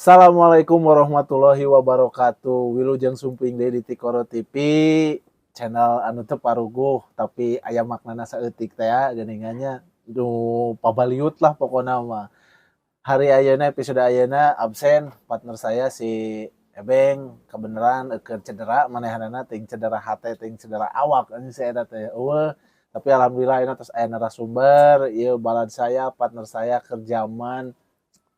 Assalamualaikum warahmatullahi wabarakatuh. Wilujeng sumping deui di Tikoro TV, channel anu teu paruguh tapi aya maknana saeutik teh ya geuningan nya, nu pabaliut lah pokona mah. Hari ayeuna, episode ayeuna absen partner saya si Ebeng, kebenaran keur cedera manehanana, ting cedera hate ting cedera awak anjing si eta teh euweuh. Tapi alhamdulillah ayeuna tos aya narasumber ieu, balad saya, partner saya keur zaman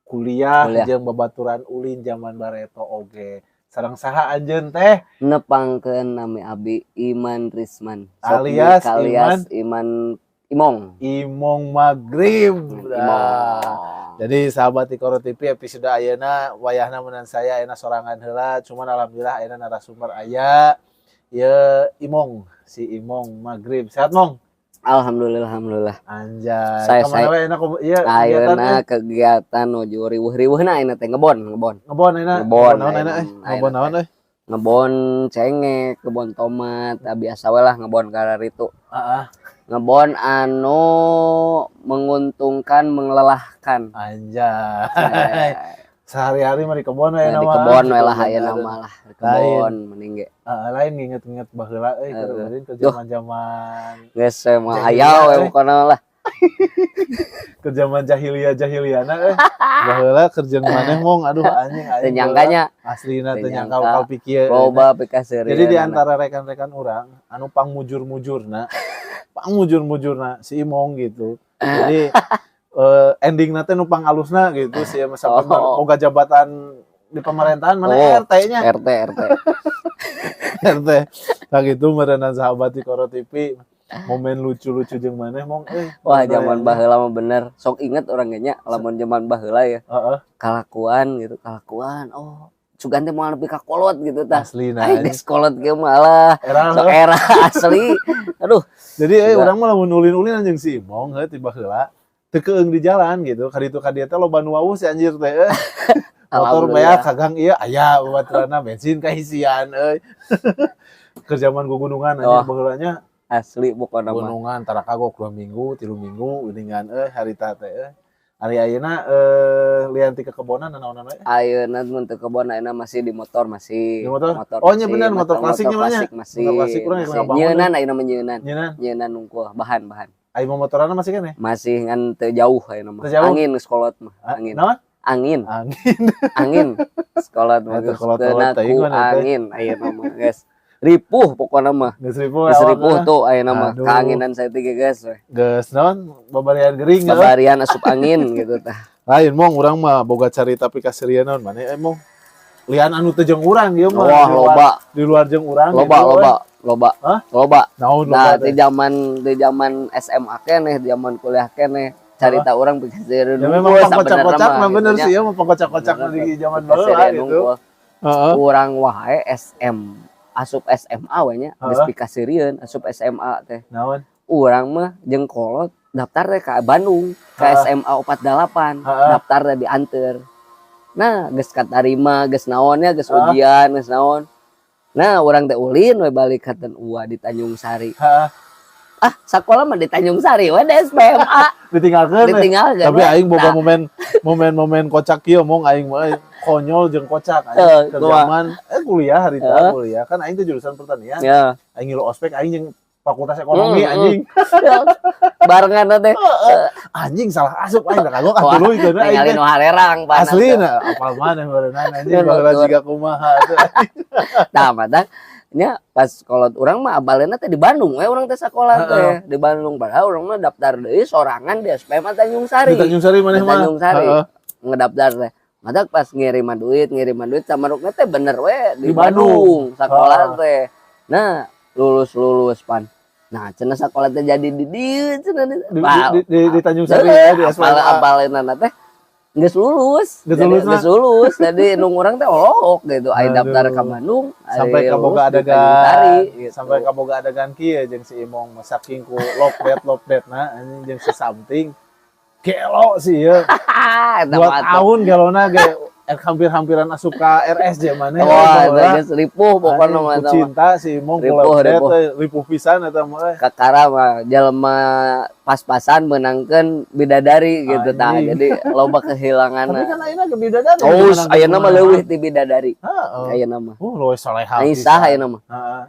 kuliah, Kuliah. Jeung babaturan ulin zaman bareto oge. Sareng saha anjeun teh? Nepangkeun, nami abi Iman Risman. Sok Alias alias Iman Imong. Imong Maghrib. Imong. Nah, jadi sahabat Tikoro TV, episode ayeuna wayahna meunang saya ayeuna sorangan heula, cuman alhamdulillah ayeuna narasumber aya ye, Imong, si Imong Maghrib. Sehat, Mong? Alhamdulillah, alhamdulillah. Anjay. Saya- Kamana we ayeuna ieu kegiatan Ayeuna eh? Kegiatan nuju riweuh-riweuhna ayeuna teh ngebon, ngebon. Ngebon ayeuna. Ngebon, Ngebon naon ayeuna eh? ayeuna Ngebon naon teh. euy? Ngebon cengek, kebon tomat, ah, biasa we lah ngebon kararitu. Ngebon anu menguntungkan, melelahkan. Anjay. Eh, Sehari-hari mah di kebon we Nah, di mah. kebon we lah ayeuna mah lah, di kebon mending ge. Heeh, lain nginget-nginget baheula euy keur Heeh. ulin ke Duh. zaman-zaman Geus we mah Jahiliyah, aya we eh. pokona lah. Ke zaman jahiliyah jahiliyahna eh baheula keur jeung maneh, Mong, aduh anjing aing Teu nyangkanya. Aslina teu Teu nyangka nyangka. Kal pikir. Loba pikaseurieun. Jadi di antara rekan-rekan urang anu pangmujur-mujurna, pangmujur-mujurna si Imong gitu. Jadi ending teh nu pangalusna gitu sih sampai boga jabatan di pemerintahan mana Oh. RT-nya. RT RT. RT. Nah gitu meureunan, sahabat di Koro TV, momen lucu-lucu jeung maneh, Mong, eh. Wah, zaman baheula mah bener. Sok inget urang ge nya lamun zaman baheula ya. Kalakuan gitu, kalakuan. Oh, sugan teh moal nepi ka kolot gitu tah. Asli Aing nah. Geus kolot kieu mah alah. Era Sok era asli. Aduh, Jadi Juga. Urang mah lamun ulin-ulin anjing si Imong heuh tiba heula teu keung di jalan gitu. Kaditu ka dieu teh loba nu wawuh si anjir teh. Motor Alhamdulillah. beak kagang ieu aya babaturana, bensin kaisian euy. Keur zaman gugunungan anjir Oh. baheula nya. Asli pokona mah. Gunungan tara kagok 2 minggu, 3 minggu geuningan euy harita teh euy. Ari ayeuna lian ti kekebonan naon-naon we? Ayeuna mun teu kebon, ayeuna masih di motor masih. Di motor? Oh, nya masih, bener, motor klasik motor nya mah nya. klasik masih. Motor klasik urang yang Masih. ngabangun. Nyeunan ayeuna mah, nyeunan. Nyeunah. Nyeunan nungkul bahan-bahan. Aya motorana masih kan ya? Masih, ngan teu jauh ayeuna mah. Teu jauh? Angin geus kolot mah, Ah, angin. naon? Angin, Angin. Angin. Sekolah mah Eta geus kolot-kolot kena teuing ku mah eta. angin ayeuna mah geus. Ripuh pokona mah. Geus ripuh. Geus Awak ripuh mah. tuh ayeuna mah. Aduh. Kaanginan saeutik ge geus we. Geus naon, babarian gering heuh. Babarian asup angin gitu tah. Lain, Mong, urang mah boga carita pikaseurieun naon maneh eh, Mong. Lian anu teu jeung urang ieu mah. Wah, Di luar- loba, di luar jeung urang loba, gitu, loba, loba. Hah? Loba. Naon Nah, loba di teh? zaman di zaman SMA keneh, di zaman kuliah keneh, carita urang pikaseurieun Ya memang pangkocak-kocak mah bener sih ya, mah pangkocak-kocak di zaman baheula gitu. Heeh. Urang wae SM asup SMA we nya, geus pikaseurieun asup SMA teh. Naon? Urang mah jeung kolot daftar teh ke Bandung, ke SMA 48, daftar teh diantar. Nah, geus katarima, geus naonnya, geus ujian, geus naon. Nah, urang teh ulin we balik ka Ua di Tanjung Sari. Ah, sekolah mah di Tanjung Sari we di SPMA. Ditinggalkeun we. Ditinggalkeun Tapi we. Aing boga Nah, momen momen momen kocak kieu, Mong, aing mah euy, konyol jeung kocak aing Eh, ke kumaha? zaman kuliah harita kuliah kan aing teh jurusan pertanian. Aing ngilu ospek aing jeung fakultas ekonomi anjing. Barengan teh. Anjing salah asup aing, da kagok Wah, atuh tuluy aing ningali teh. nu harerang panas. Asli nah apal maneh barengan anjing Ya, baheula nutur. jiga kumaha tuh. Tah, matak nya pas kolot urang mah abalena teh di Bandung we urang teh sakola teh di Bandung, padahal urang mah daftar deui sorangan di SPMA Tanjung Sari. Di Tanjung Sari maneh Di mah. Tanjung Sari. Ngedaftar teh. Matak pas ngiriman duit sama rukna teh bener we di Di Bandung. Bandung sakola teh. Nah, lulus-lulus pan. Nah, cenah sakola teh jadi di dieu cenah di, Di Tanjung Sari ya, di apal SPMA. Apaleunana teh geus lulus. Geus Jadi, lulus mah. Geus lulus. Jadi nu urang teh olohok gitu. Aya Aduh. daftar ka Bandung, Sampai aya ka boga lulus di Tanjung Sari, adegan gitu. Sampai ka boga adegan kieu jeung si Imong mah saking ku love that nah anjing jeung si something gelo sih ya. Eta dua mah atuh. Tahun gelona ge. Hampir-hampiran asup ka RSJ maneh. Wah, geus ripuh pokona mah eta mah. Cinta si Imong. Ripuh, ripuh. Ripuh pisan eta mah euy. Kakara mah jelema pas-pasan meunangkeun bidadari gitu tah. Anjing. Jadi loba kehilangan. Tapi kan ayeuna ge bidadari. Oh, ayeuna mah leuwih ti bidadari. Heeh. Ayeuna mah. Oh, leuwih soleha. Aisyah ayeuna mah. Heeh.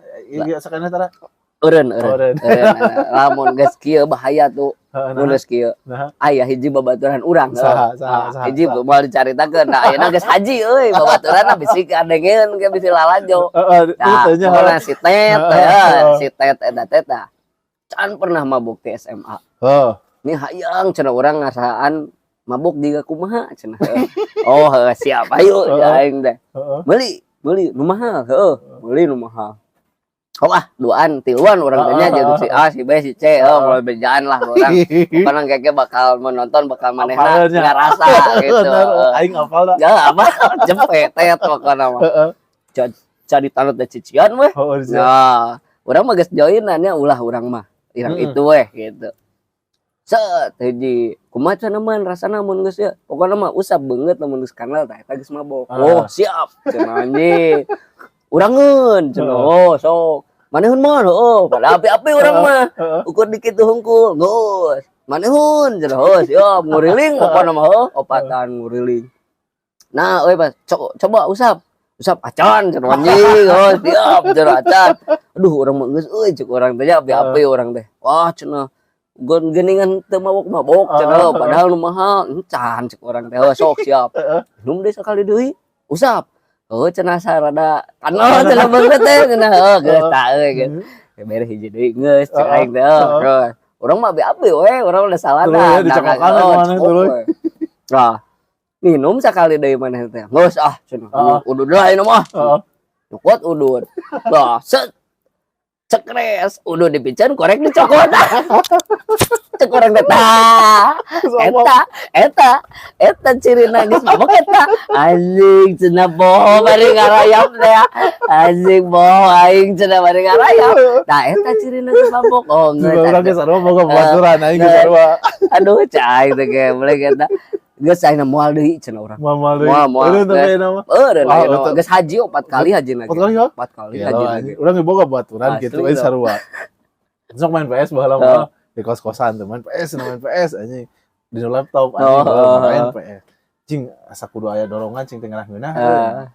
Iya, sakana tara. Eureun, eureun. Eureun. Eureun. Lamun geus kieu bahaya tuh. Heeh, Mun nah. geus kieu. Nah. Aya hiji babaturan urang. Saha, saha, Ah, saha, hiji saha. moal dicaritakeun. Nah, ayeuna geus haji euy, babaturanna bisi kadengeun ke bisi lalajo. Heeh, Nah, itu nya. pokokna si Tet, Heeh, ya, heeh. si Tet eta teh tah. Can pernah mabuk di SMA. Heeh. Ini hayang cenah urang ngasaan mabuk jiga kumaha cenah. Oh, heuh, siap ayo aing teh. Meuli, meuli nu mahal, heuh, meuli nu mahal. Oh ah, duaan, tiluan urang teh nya jeung si A, si B, si C, oh, mulai bejaan lah urang. Pokoknya kayaknya bakal menonton, bakal manehna Apalnya. ngarasa gitu. Bener, aing apal dah. Ya apa? Jempet pokokna mah. Heeh. Cari tanut teh cician weh. Heeh, siap. Nah, urang mah geus joinan nya ulah urang mah. Urang itu weh gitu. Set hiji kumaha cenah man rasana mun geus ya. Pokokna mah usap beungeut lamun geus kanal tah eta geus mabok. Ah. Oh, siap cenah anjing. Urangeun cenah. Oh, sok. Manehun mah oh, pada api-api urang mah. Ukur dikit tuh hungkul, geus. Manehun cenah, oh, siap nguriling pokokna mah heuh, opatan nguriling. Nah, euy pas coba usap. Usap acan cenah anjing, oh siap cenah acan. Aduh urang mah geus euy cek urang teh api-api urang teh. Wah cenah gon geuningan teu mabok-mabok cenah padahal nu mahal encan cek urang teh, oh, sok siap. Minum deui sakali deui, usap. Oh cenah sarada kanal cenah beungeut teh cenah heuh geus tah euy gitu. Ya beres hiji deui geus cek aing teh. Oh, urang mah api-api we, urang udah salah Tuluy dah. ya, dicokokan maneh tuluy. Nah, minum sakali deui maneh teh. Geus ah cenah. Udud lah ini mah. Nyokot udud. Bah, set. Cekres, udud dipiceun korek dicokot. Cek urang teh tah. Eta, eta, eta cirina geus mabok eta. Anjing cenah bohong bari ngarayap teh. Anjing bohong aing cenah bari ngarayap. Nah, eta cirina geus mabok. Oh, geus. Urang ge sarua boga babaturan aing ge sarua. Aduh, cai teh geblek eta. Geus aing moal deui cenah urang. Moal moal deui. Moal, moal. Eureun teh ayeuna mah. Eureun Wah, ayeuna mah. betul. Geus haji 4 kali haji lagi. 4 kali ya? 4 kali Iya, haji lah, lagi. anjing. Urang ge boga babaturan Asli gitu euy loh. sarua. Sok main PS baheula mah di kos-kosan tuh main PS, main PS anjing. Di laptop anjing Oh, main oh. PS. Cing asa kudu aya dorongan cing teh ngeunah. Heeh.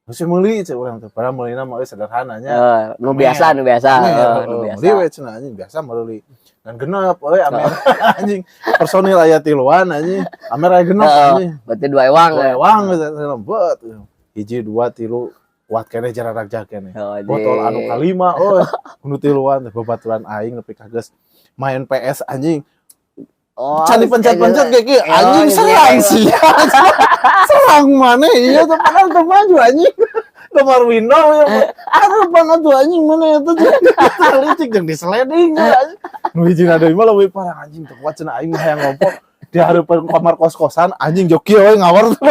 Geus meuli cek urang teh. Padahal meulina mah euy sederhananya. Eh, nu biasa, nu biasa, Amer, eh, nu biasa. meuli we cenah anjing biasa meuli. Dan genep euy amer anjing. Personil aya tiluan anjing. Amer aya genep anjing. Berarti 2 ewang. Dua ya. ewang geus bet. Hiji dua tilu kuat keneh jarak keneh. Oh, anjing. Botol anu kalima euy. Nu tiluan teh babaturan aing nepi ka geus main PS anjing. Oh, Can dipencet-pencet kayak gitu, Oh, anjing gitu. serang sih. Serang mana iya tuh padahal tuh maju anjing. Nomor window ya. Aduh banget tuh anjing mana itu licik jeung diseleding anjing. Nu hiji deui mah leuwih parah anjing teu kuat cenah aing mah hayang ngompol. Di hareupeun kamar kos-kosan anjing joki we ngawar tuh.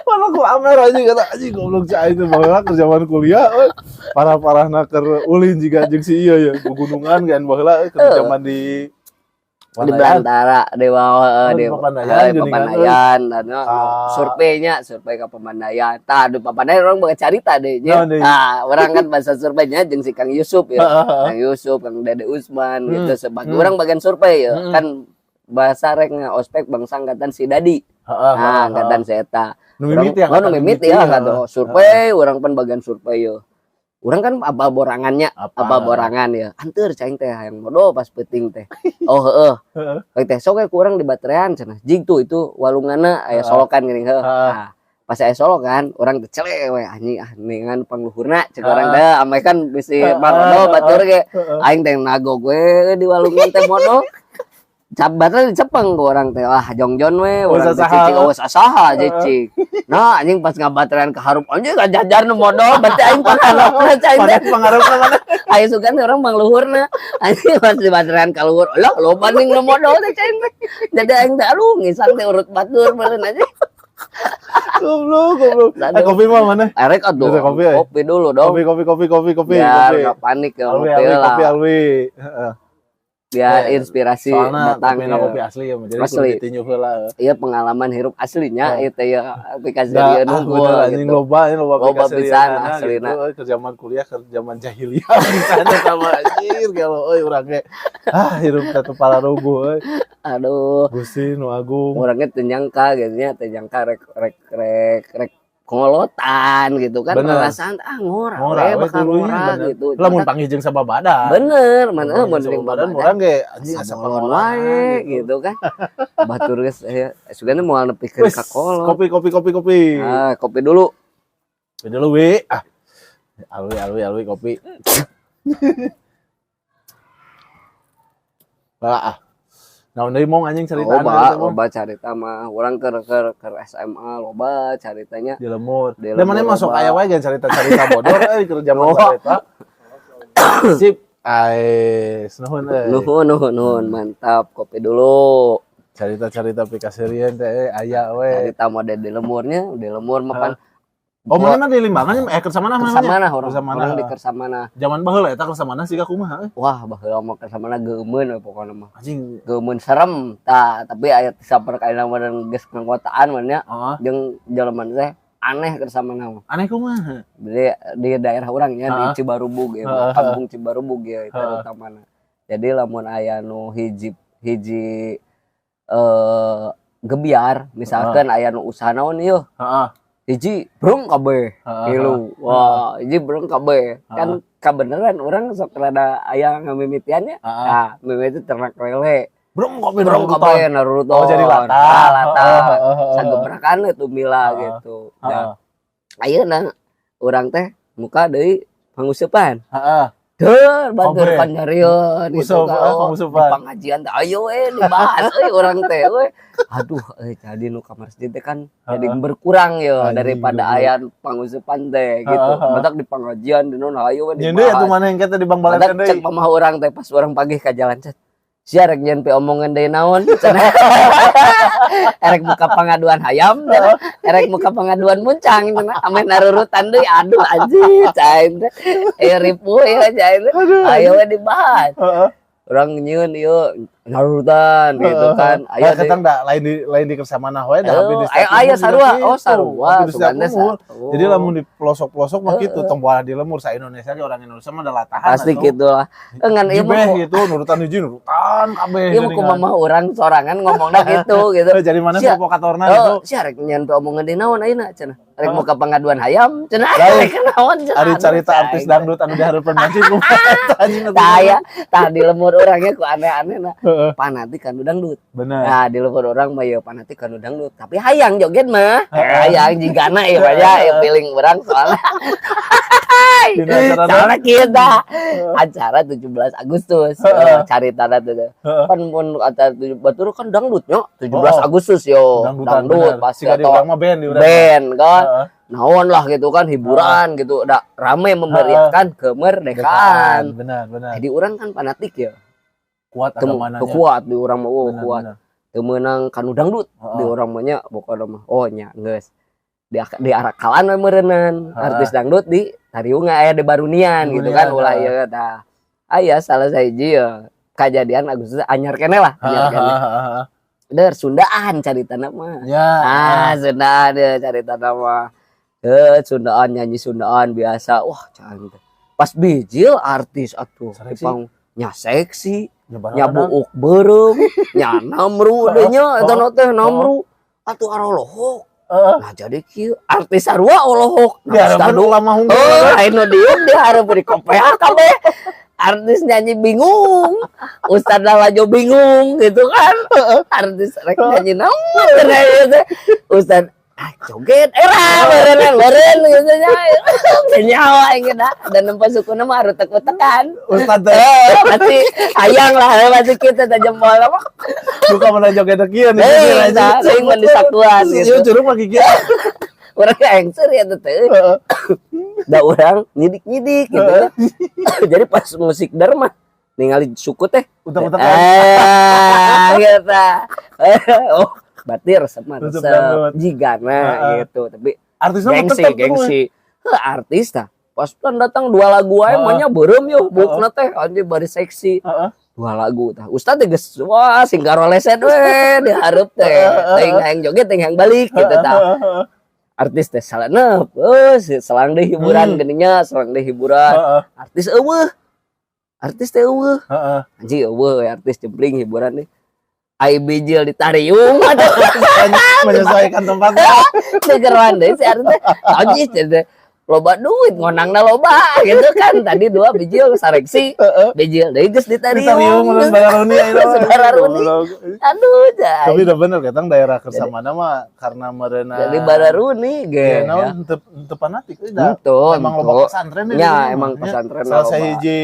Mana ku amer anjing kata anjing goblok cai aing teh baheula keur zaman kuliah euy. Parah-parahna keur ulin jiga jeung si ieu ya gugunungan kan baheula euy keur zaman di Di Belantara, di bawah, Oh, di di Papandayan, di geuningan, Papandayan, dan Ah. surveinya, survei ke Papandayan. Tah, di Papandayan orang bakal carita deh, nya. Naon deui? Nah, orang kan bahasa surveinya jeung si Kang Yusuf ya. Heeh. Kang Yusuf, Kang Dede Usman gitu sebagai orang bagian survei ya. Kan bahasa rek ospek bangsa angkatan si Dadi. Heeh, Nah, angkatan si eta. Nu mimiti Orang- oh, nu angkatan mimiti mimiti, ya, heeh. angkatan survei, orang pan bagian survei ya. Urang kan apa borangannya, Apa? apa borangan ya. Anteur cai teh hayang bodo pas peuting teh. Oh heeh. Heeh. Baik teh sok we ku urang di baterean cenah. Jig tuh itu walunganna aya solokan geuning heuh. Heeh. Nah, pas aya solokan urang teh cele we anjing ah ningan pangluhurna cek urang teh ameh kan bisi marodo batur ge. Aing teh nagog we di walungan teh modo. Baterai dicepeng ku urang teh. Wah jongjon we urang teh sasaha. cicing oh sasaha cicing. Nah anjing pas ngabaterean ka harup anjing ngajajar nu modol berarti aing pangharepna cai teh. Pangarepna mana? Ayo sugan orang pangluhurna. Anjing pas di baterean ka luhur, lah loba ning nu modol teh cai teh. Jadi aing teh aduh ngisang teh urut batur meureun anjing. Goblok, goblok. Eh, kopi mah mana? Erek atuh. Bisa kopi, eh? Kopi dulu dong. Kopi, kopi, kopi, kopi, kopi, Biar kopi. nggak panik ya Alwi, ngopi Alwi, lah. kopi, Alwi. Heeh. Biar inspirasi soalna datang kopina ya. Kopi asli ya, jadi kudu Asli. Ditinju heula. Iya, pengalaman hirup aslinya Oh. itu ya Da, pikaseurieun ah, hungkul bener anjing gitu. Loba ini loba Loba pisan pikaseurieunana aslina. gitu euy, ke zaman kuliah, ke zaman jahiliyah pisan eta mah anjir kalau euy urang ge ah hirup teh teu pararuguh euy. Aduh, Gusti nu agung. Orangnya teu nyangka gitu nya, teu nyangka rek rek rek rek ngolotan gitu kan, perasaan ah ngora Ngora we we bakal tuluy ngora bener. gitu. Lamun panggih jeung sababadan. Bener, mana Lamun mun jeung jeung sababadan babadan urang ge anjing asa sabolon pangolahan wae gitu. Gitu kan. Batur geus aya sugana moal nepikeun Wis, ka kolot. kopi kopi kopi kopi. Ah, kopi dulu. Kopi dulu wi. Ah. Alwi alwi alwi kopi. Ah. Naon deui mong anjing ceritaan Loba, eta mong? Loba carita mah. Urang keur SMA loba caritanya. Di lemur. Di Da mana lembur masuk loba. aya wae gen cerita-cerita bodor euy keur zaman Oh. bareto. Sip. Aes, nuhun euy. Nuhun, nuhun, nuhun, mantap. Kopi dulu. Cerita-cerita pikaseurieun teh euy aya we. Carita model di lemurnya, di lemur mah pan Oh, mana mah di Limbangan eh Kersamana mana? Kersamana orang, Kersamana. orang di Kersamana. Zaman baheula eta Kersamana siga kumaha euy? Wah, baheula mah Kersamana geumeun we pokona mah. Anjing. Geumeun serem. Tah, tapi aya saper kaina mah geus nganggotaan mah nya Heeh. jeung jelema teh aneh Kersamana mah. Aneh kumaha? Jadi di daerah urangnya di Cibarubug ya, kampung Cibarubug ya itu utamana. Jadi lamun aya nu hiji hiji gebiar, misalkan aya nu usaha naon ieu, hiji brung kabeh ngilu. Wah, hiji brung kabeh. Kan kabeneran urang sok rada aya ngamimitiannya. Nah, mimiti ternak lele. Brung kopi Brung naruruton. kabeh naruruton. Oh, jadi latah. Ah, latah. Heeh. Sagebrakan we mila gitu. Nah, ayeuna urang teh muka deui panguseupan. Deur batur Kobre. panyarieun gitu Useup, kan. ah, Oh, pangusupan. di pengajian teh ayo we dibahas euy urang teh we. Aduh euy jadi nu ka masjid teh kan jadi berkurang ya Anjing, daripada goblok. aya pangusupan teh gitu. Matak di pengajian di naon ayo we Nyeun deui atuh dibahas. mana yang kata di Bang Matak Balekan deui. cek mamah urang teh pas urang pagi ka jalan cet. Sia rek nyeun omongan deui naon cenah. Erek muka pangaduan hayam cenah. Erek muka pangaduan muncang cenah. Ame narurutan deui aduh anjir cai teh. Eh ripuh ya cai teh. Ayo we dibahas. Urang nyieun ieu narurutan gitu kan. Ayo Ayo deui. ketang da lain di Kersamana we da hampir di Oh, setiap ayo aya umur juga sarua. gitu. Oh, sarua. Hampir di setiap Sugan teh umur. oh. Jadi lamun di pelosok-pelosok mah gitu, tong bola di lemur sa Indonesia ge orang Indonesia mah da latahan Pasti atuh. gitu lah. Ngan ieu mah Jibeh gitu, nurutan hiji nurutan kabeh. ieu mah ku geuningan. mamah urang sorangan ngomongna gitu gitu. Jadi mana Sia. provokatorna gitu. Oh, sia rek nyeun omongan deui naon ayeuna cenah. Rek muka pangaduan hayam cenah. Lain. Rek naon cenah. Ari Aduh, carita cai. artis dangdut anu dihareupeun mancing kumaha eta anjing atuh. Tah aya, tah di lemur urangnya ku aneh-aneh nah. Heeh. Fanatik kanu dangdut. Bener. Nah, di lemur urang mah ieu fanatik kanu dangdut. Tapi hayang joget mah. Hayang jigana ieu mah ya, ieu feeling urang soalnya. Dina acara Soalnya kita acara 17 Agustus carita teh. Kan mun acara 7 batur kan dangdutnya 17 Agustus yo. Dangdutan Dangdut bener. pasti Siga di atau urang mah band di urang. band kan. Naon lah gitu kan hiburan gitu da rame memeriahkan kemerdekaan. Benar, benar. Jadi orang kan fanatik ya. Kuat Temu, agamana. teu kuat di urang mah oh, Benar, kuat. benar. Teu meunang kanu dangdut di urang mah nya pokona mah oh nya geus. Di arakalan we meureunnan artis dangdut di Tariunga aya di Barunian gitu kan Barunian, ulah heeh. ieu tah. Aya salah sahiji ya kajadian Agustus anyar keneh lah, anyar keneh. Der Sundaan caritana mah. Ya. Ah, Sundaan ya caritana mah. Eh, Sundaan nyanyi Sundaan biasa. Wah, cantik. Pas bijil artis atuh Seksi. dipang nya seksi, Nyebar nya buuk beureum, nya namru deui nya eta nu teh namru. Atuh arolohok. Nah, jadi kieu artis sarua olohok. Nah, Dihareupeun Ustad ulama hungkul. Oh, lain nu dieum dihareupeun di kopeah kabeh. Artis nyanyi bingung, Ustad Lalajo bingung gitu kan. Artis rek nyanyi naon cenah ieu teh. Ustad ah joget era meureun meureun gitu nya. Teu nyawa aing da dan nempo sukuna mah arutek-utekan. Ustad teh Eh, pasti hayang lah pasti kita teh jempol mah. duka mana joget kieu nih. Teuing tah, teuing mun disakuan Ieu gitu. curug mah kieu. Urang engser ya teh teuing. Da urang nyidik-nyidik gitu ya. Jadi pas musik der mah ningali suku teh Utek-utekan. eh gitu. Oh, berarti resep mah Resep resep dangdut. jigana gitu. Tapi Artisnya mah gengsi, tetep tuh. gengsi. Heuh, artis tah. Pas kan datang dua lagu wae mah nya beureum yo, buukna teh anjir bari seksi. Heeh. Dua lagu tah. Ustad teh geus wah sing garoleset we di hareup teh. Teuing hayang joget, teuing hayang balik gitu tah. Artis teh salenep, euy selang deui hiburan geuning nya, selang deui hiburan. Artis euweuh. Artis teh euweuh. Anjing, euweuh we artis, jempling hiburan nih. Ai bijil ditariung atuh. Menyesuaikan tempatnya. Gegeroan deui si artis teh. Anjing teh loba duit ngonangna loba gitu kan. Tadi dua bijil sareksi, bijil deui geus Ditariung ditariung. mun bayar runi ayeuna mah. Sebararuni. Goblok. Aduh, jai. Tapi udah bener ketang daerah Kersamana mah karena meurena Jadi bararuni ge. Ya, naon, teu teu fanatik euy da. Henteu, Emang henteu. loba pesantren di Ya, dieu mah, emang nya. pesantren Salah loba. sahiji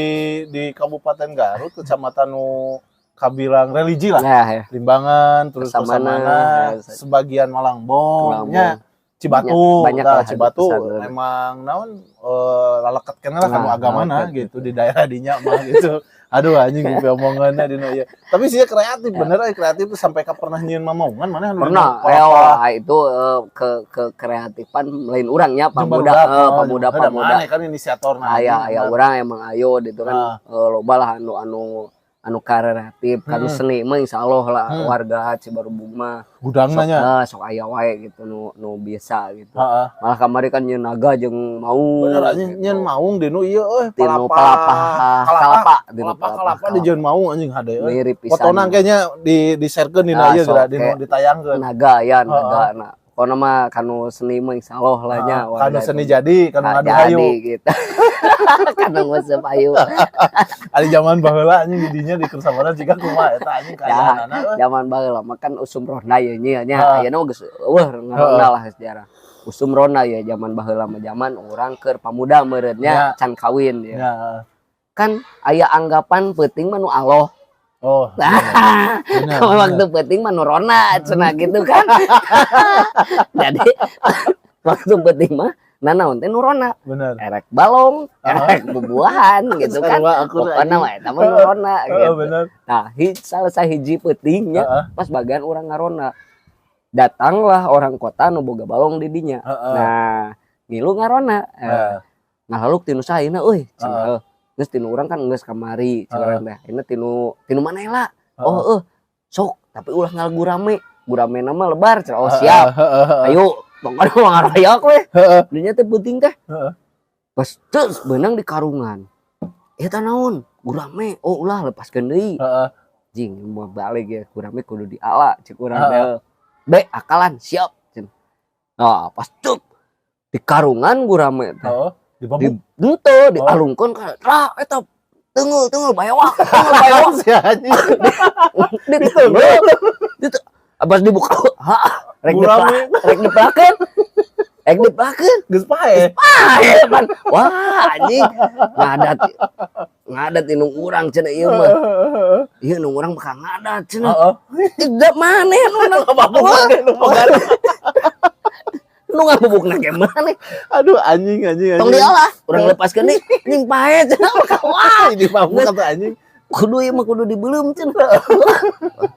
di Kabupaten Garut, kecamatan nu kabilang religi lah. Nah, ya. Limbangan, terus Kersamana, Kersamana, ya, sebagian Malangbong, Malangbong. nya. Cibatu, Banyak, banyak nah, lah Cibatu pesantren. Emang naon laleket keneh lah kanu Nah, agamana laleket. Gitu di daerah dinya mah gitu. Aduh anjing, gue omongannya dina ieu. Tapi sih kreatif bener euy, kreatif tuh sampai ka pernah nyieun mamaungan mana anu Pernah, dina ya, palapa. Wah, itu ke kreatifan lain urangnya Jeung pamuda, barudak, oh, pamuda jeung pamuda. maneh kan inisiatorna. Aya aya urang emang ayo gitu kan. Loba lah anu anu anu kreatif kanu seni mah insyaallah lah warga Cibarubug mah Gudangna sok, nya. Sok aya wae gitu nu nu biasa gitu. Heeh. Malah kamari kan nyeun naga jeung maung. Bener anjing, gitu. Nyeun maung dinu ieu euy, Tinu palapa palapa kalapa kalapa, tinu kalapa kalapa dijieun maung anjing, hade euy. Mirip pisan. Fotona kayaknya di sharekeun dina Ah, ieu sok geura dinu ke. Ditayangkeun. Naga ya, naga. Nah, pokoknya mah kanu seni mah insyaallah lah nya. Heeh, kanu seni jadi, kanu Nah, ngadu hayu. Jadi gitu. Kanu nguseup hayu. Ari zaman baheula anjing di dinya di Kersamana jiga kumaha eta anjing Ya, kaayaanana euy? Zaman baheula mah kan usum ronda ye nya nya. Heeh. Ayeuna mah geus euweuh ngaronda lah sejarah. Usum ronda ya zaman baheula mah, zaman urang keur pamuda meureun nya, can kawin ya. Kan aya anggapan peuting mah nu aloh. Oh, Nah, bener, kalau bener. waktu peuting mah nu ronda cenah gitu kan. Jadi waktu peuting mah nanaon teh nu ronda. Bener. Erek balong, erek bubuahan gitu kan. Sarua aku Pokoknya mah eta mah nu ronda gitu. Bener. Nah, salah sahiji peutingnya pas bagian urang ngaronda. Datanglah orang kota nu boga balong di dinya. Nah, ngilu ngaronda. Ngalaluk tinu saena euy, cenah. Geus tinu urang kan geus kamari cenah urang teh. Ayeuna tinu tinu maneh lah. Oh, sok, tapi ulah ngagurame. Gurame mah lebar cenah. Oh, siap. Ayo, pokoknya mah ngaroyok we. Dinya teh peuting teh. Pas terus beunang di karungan. Eta naon? Gurame. Oh, ulah, lepaskeun deui. Jing mau balik ya, gurame kudu diala cek urang teh. Be akalan siap cenah. Nah, pas cuk di karungan gurame teh. Heeh. Di Dibabuk. henteu dialungkeun ka lah eta, teunggeul teunggeul bayawak, teunggeul bayawak. Si anjing. Diteunggeul. Ditu pas dibuka, ha, rek Gurame. Rek dipelakeun. Rek dipelakeun. Geus pae. Ah, ya, pan. Wah, anjing. Ngadat. Ngadat indung urang cenah ieu mah. Ieu indung urang bakal ngadat cenah. Tidak maneh nu Mabuk nu boga. Nu ngabubukna ge maneh. Aduh anjing, anjing, Tong anjing. diolah, urang lepaskeun deui. Anjing, pae cenah. Wah, Ini mabuk atau anjing. Kudu ieu mah kudu dibeuleum cenah.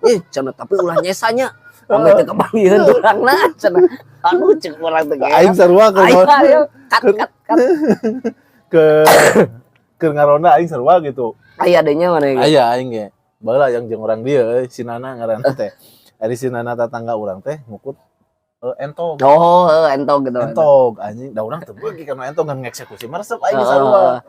Ih, cenah tapi ulah nyesanya. Ame teu kepanggihan urangna cenah. Aduh, cek urang teh. Aing sarua ke Ayo, ayo, cut cut cut. Ke ngaronda aing sarua gitu. Aya adanya mana ya? Aya aing ge. Baheula yang jeung urang dieu euy, si Nana ngaranna teh. Ari si Nana tetangga urang teh ngukut entog. Oh, entog gitu. Entog anjing, da urang teu beuki kana entog, ngan ngeksekusi mah resep aing sarua.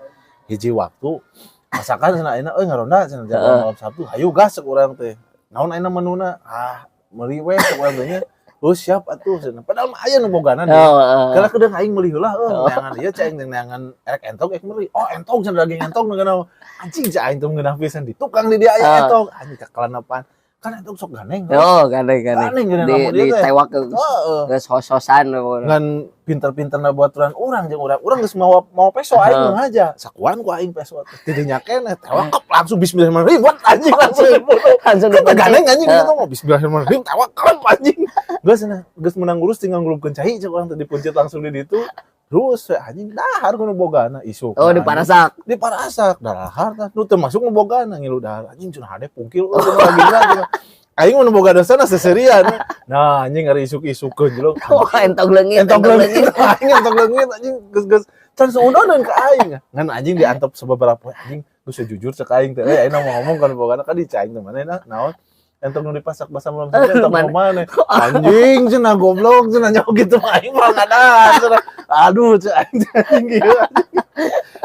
Hiji waktu masakan cenah ayeuna euy ngaronda cenah jadwal malam Sabtu, hayu gas cek urang teh. Naon ayeuna menuna? Ah, meuli we cek urang teh nya. Oh, siap atuh cenah. Padahal mah aya nu bogana deui. Oh, heeh. Kala kedeung aing meuli heula euy, neangan ieu cek aing teh, neangan erek entog ek meuli. Oh, entog cenah, daging entog nu ngeunah. Anjing, cek aing teh ngeunah pisan di tukang di dia aya entog. Anjing, kakalanepan. Kan entog sok ganeng. Oh, gandeng gandeng. Ganeng geuning Di lamun ieu teh. ditewak ke Heeh. ke sos-sosan. Ngan pinter-pinterna baturan urang jeung urang. Urang geus mawa mawa peso aing mah aja. Sakuan ku aing peso teh. Tidinya keneh tewak kep langsung bismillahirrahmanirrahim. Wat anjing, langsung dibunuh. Langsung Kan dipencet. ganeng anjing gitu mah bismillahirrahmanirrahim tewak kep anjing. Geus cenah, geus menang ngurus tinggal ngulubkeun cai cek urang teh, dipencet langsung di ditu. Terus we, anjing, dahar ku nu bogana isuk. Oh, di Parasak. Di Parasak dahar tah. Nu teu masuk nu bogana ngilu dahar. Anjing cenah, hade pungkil euy cenah lagi cenah. Aing mah nu boga dosana seserian. Nah, anjing, ari isuk-isukeun jelema. Oh, entog leungit, Entog leungit, aing entog leungit anjing, geus geus can seudonan ka aing. Ngan anjing diantep sababaraha poe anjing. Geus jujur cek aing teh, euy, aing mau ngomong kan pokokna kan di cai teh manehna naon? Entong nu dipasak basa malam saja entong Mana? mau mana? Anjing cenah, goblok cenah, nyaho gitu mah aing mah ngadaan cenah. Aduh, cek aing teh, anjing gitu.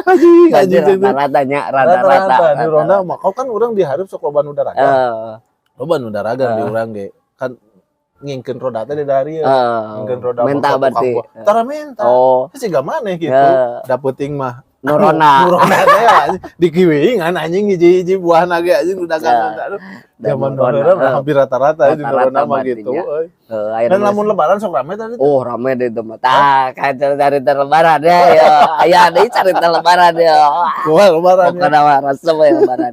Anjing Berarti anjing teh. Rata-rata nya, rata-rata. Rata-rata di ronda mah kau kan urang dihareup sok loba nu daragang. Loba nu daragang di urang ge. Kan ngingkeun roda teh di dari ngingkeun roda Menta mah berarti. tukang buah. Tara menta. Oh, Siga maneh gitu. Da peuting mah Nu ronda. Nu ronda teh anjing dikiwingan anjing hiji-hiji buahna ge anjing nu dagang. Aduh, zaman Nu ronda, baheula mah hampir rata-rata di Rata-rata ronda mah berarti gitu nya. Euy. Ayeuna Dan geus- lamun lebaran sok rame tadi. Oh, rame deh itu mah. Tah, kayak cerita lebaran ya. Ya, aya deui cerita lebaran ya. Wah, lebaran ya. Pokoknya mah resep we lebaran.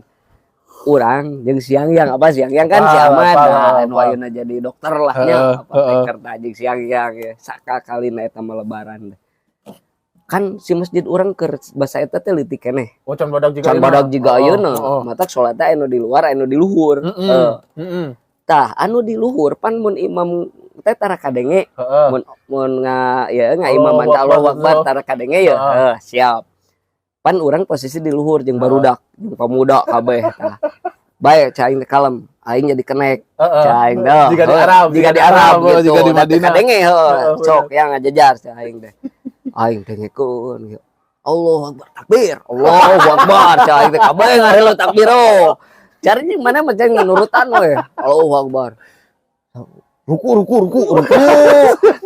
Urang jeung siang yang apa, siang yang kan si Apal, Ahmad apal, nah, anu apal. ayeuna jadi dokter lah nya, apoteker tah jeung siang yang ya sakakalina eta mah lebaran. Kan si masjid urang keur basa eta teh leutik keneh. Oh, can badag juga. Can badag jiga ayeuna. Matak salat teh anu di luar, anu di luhur. Tah, anu di luhur pan mun imam teh tara kadenge, mun mun nga ya nga imaman Allahu Allahu Akbar, Akbar tara kadenge ya. Heuh, siap. Pan urang posisi di luhur jeung barudak, jeung pemuda kabeh tah. Bae cai aing teh kalem, aing jadi kenek. Cai aing teh. Jika di Arab, jika di Arab gitu. Jika di Da teu Madinah. kadenge heuh. Sok yang ngajejar cai aing teh. Aing dengekeun gitu. Allahu Akbar, takbir. Allahu Akbar, cai aing teh kabeh ngarelo takbir oh. Cari jeung mana mah cai nurutan we. Allahu Akbar. Ruku, ruku, ruku, ruku.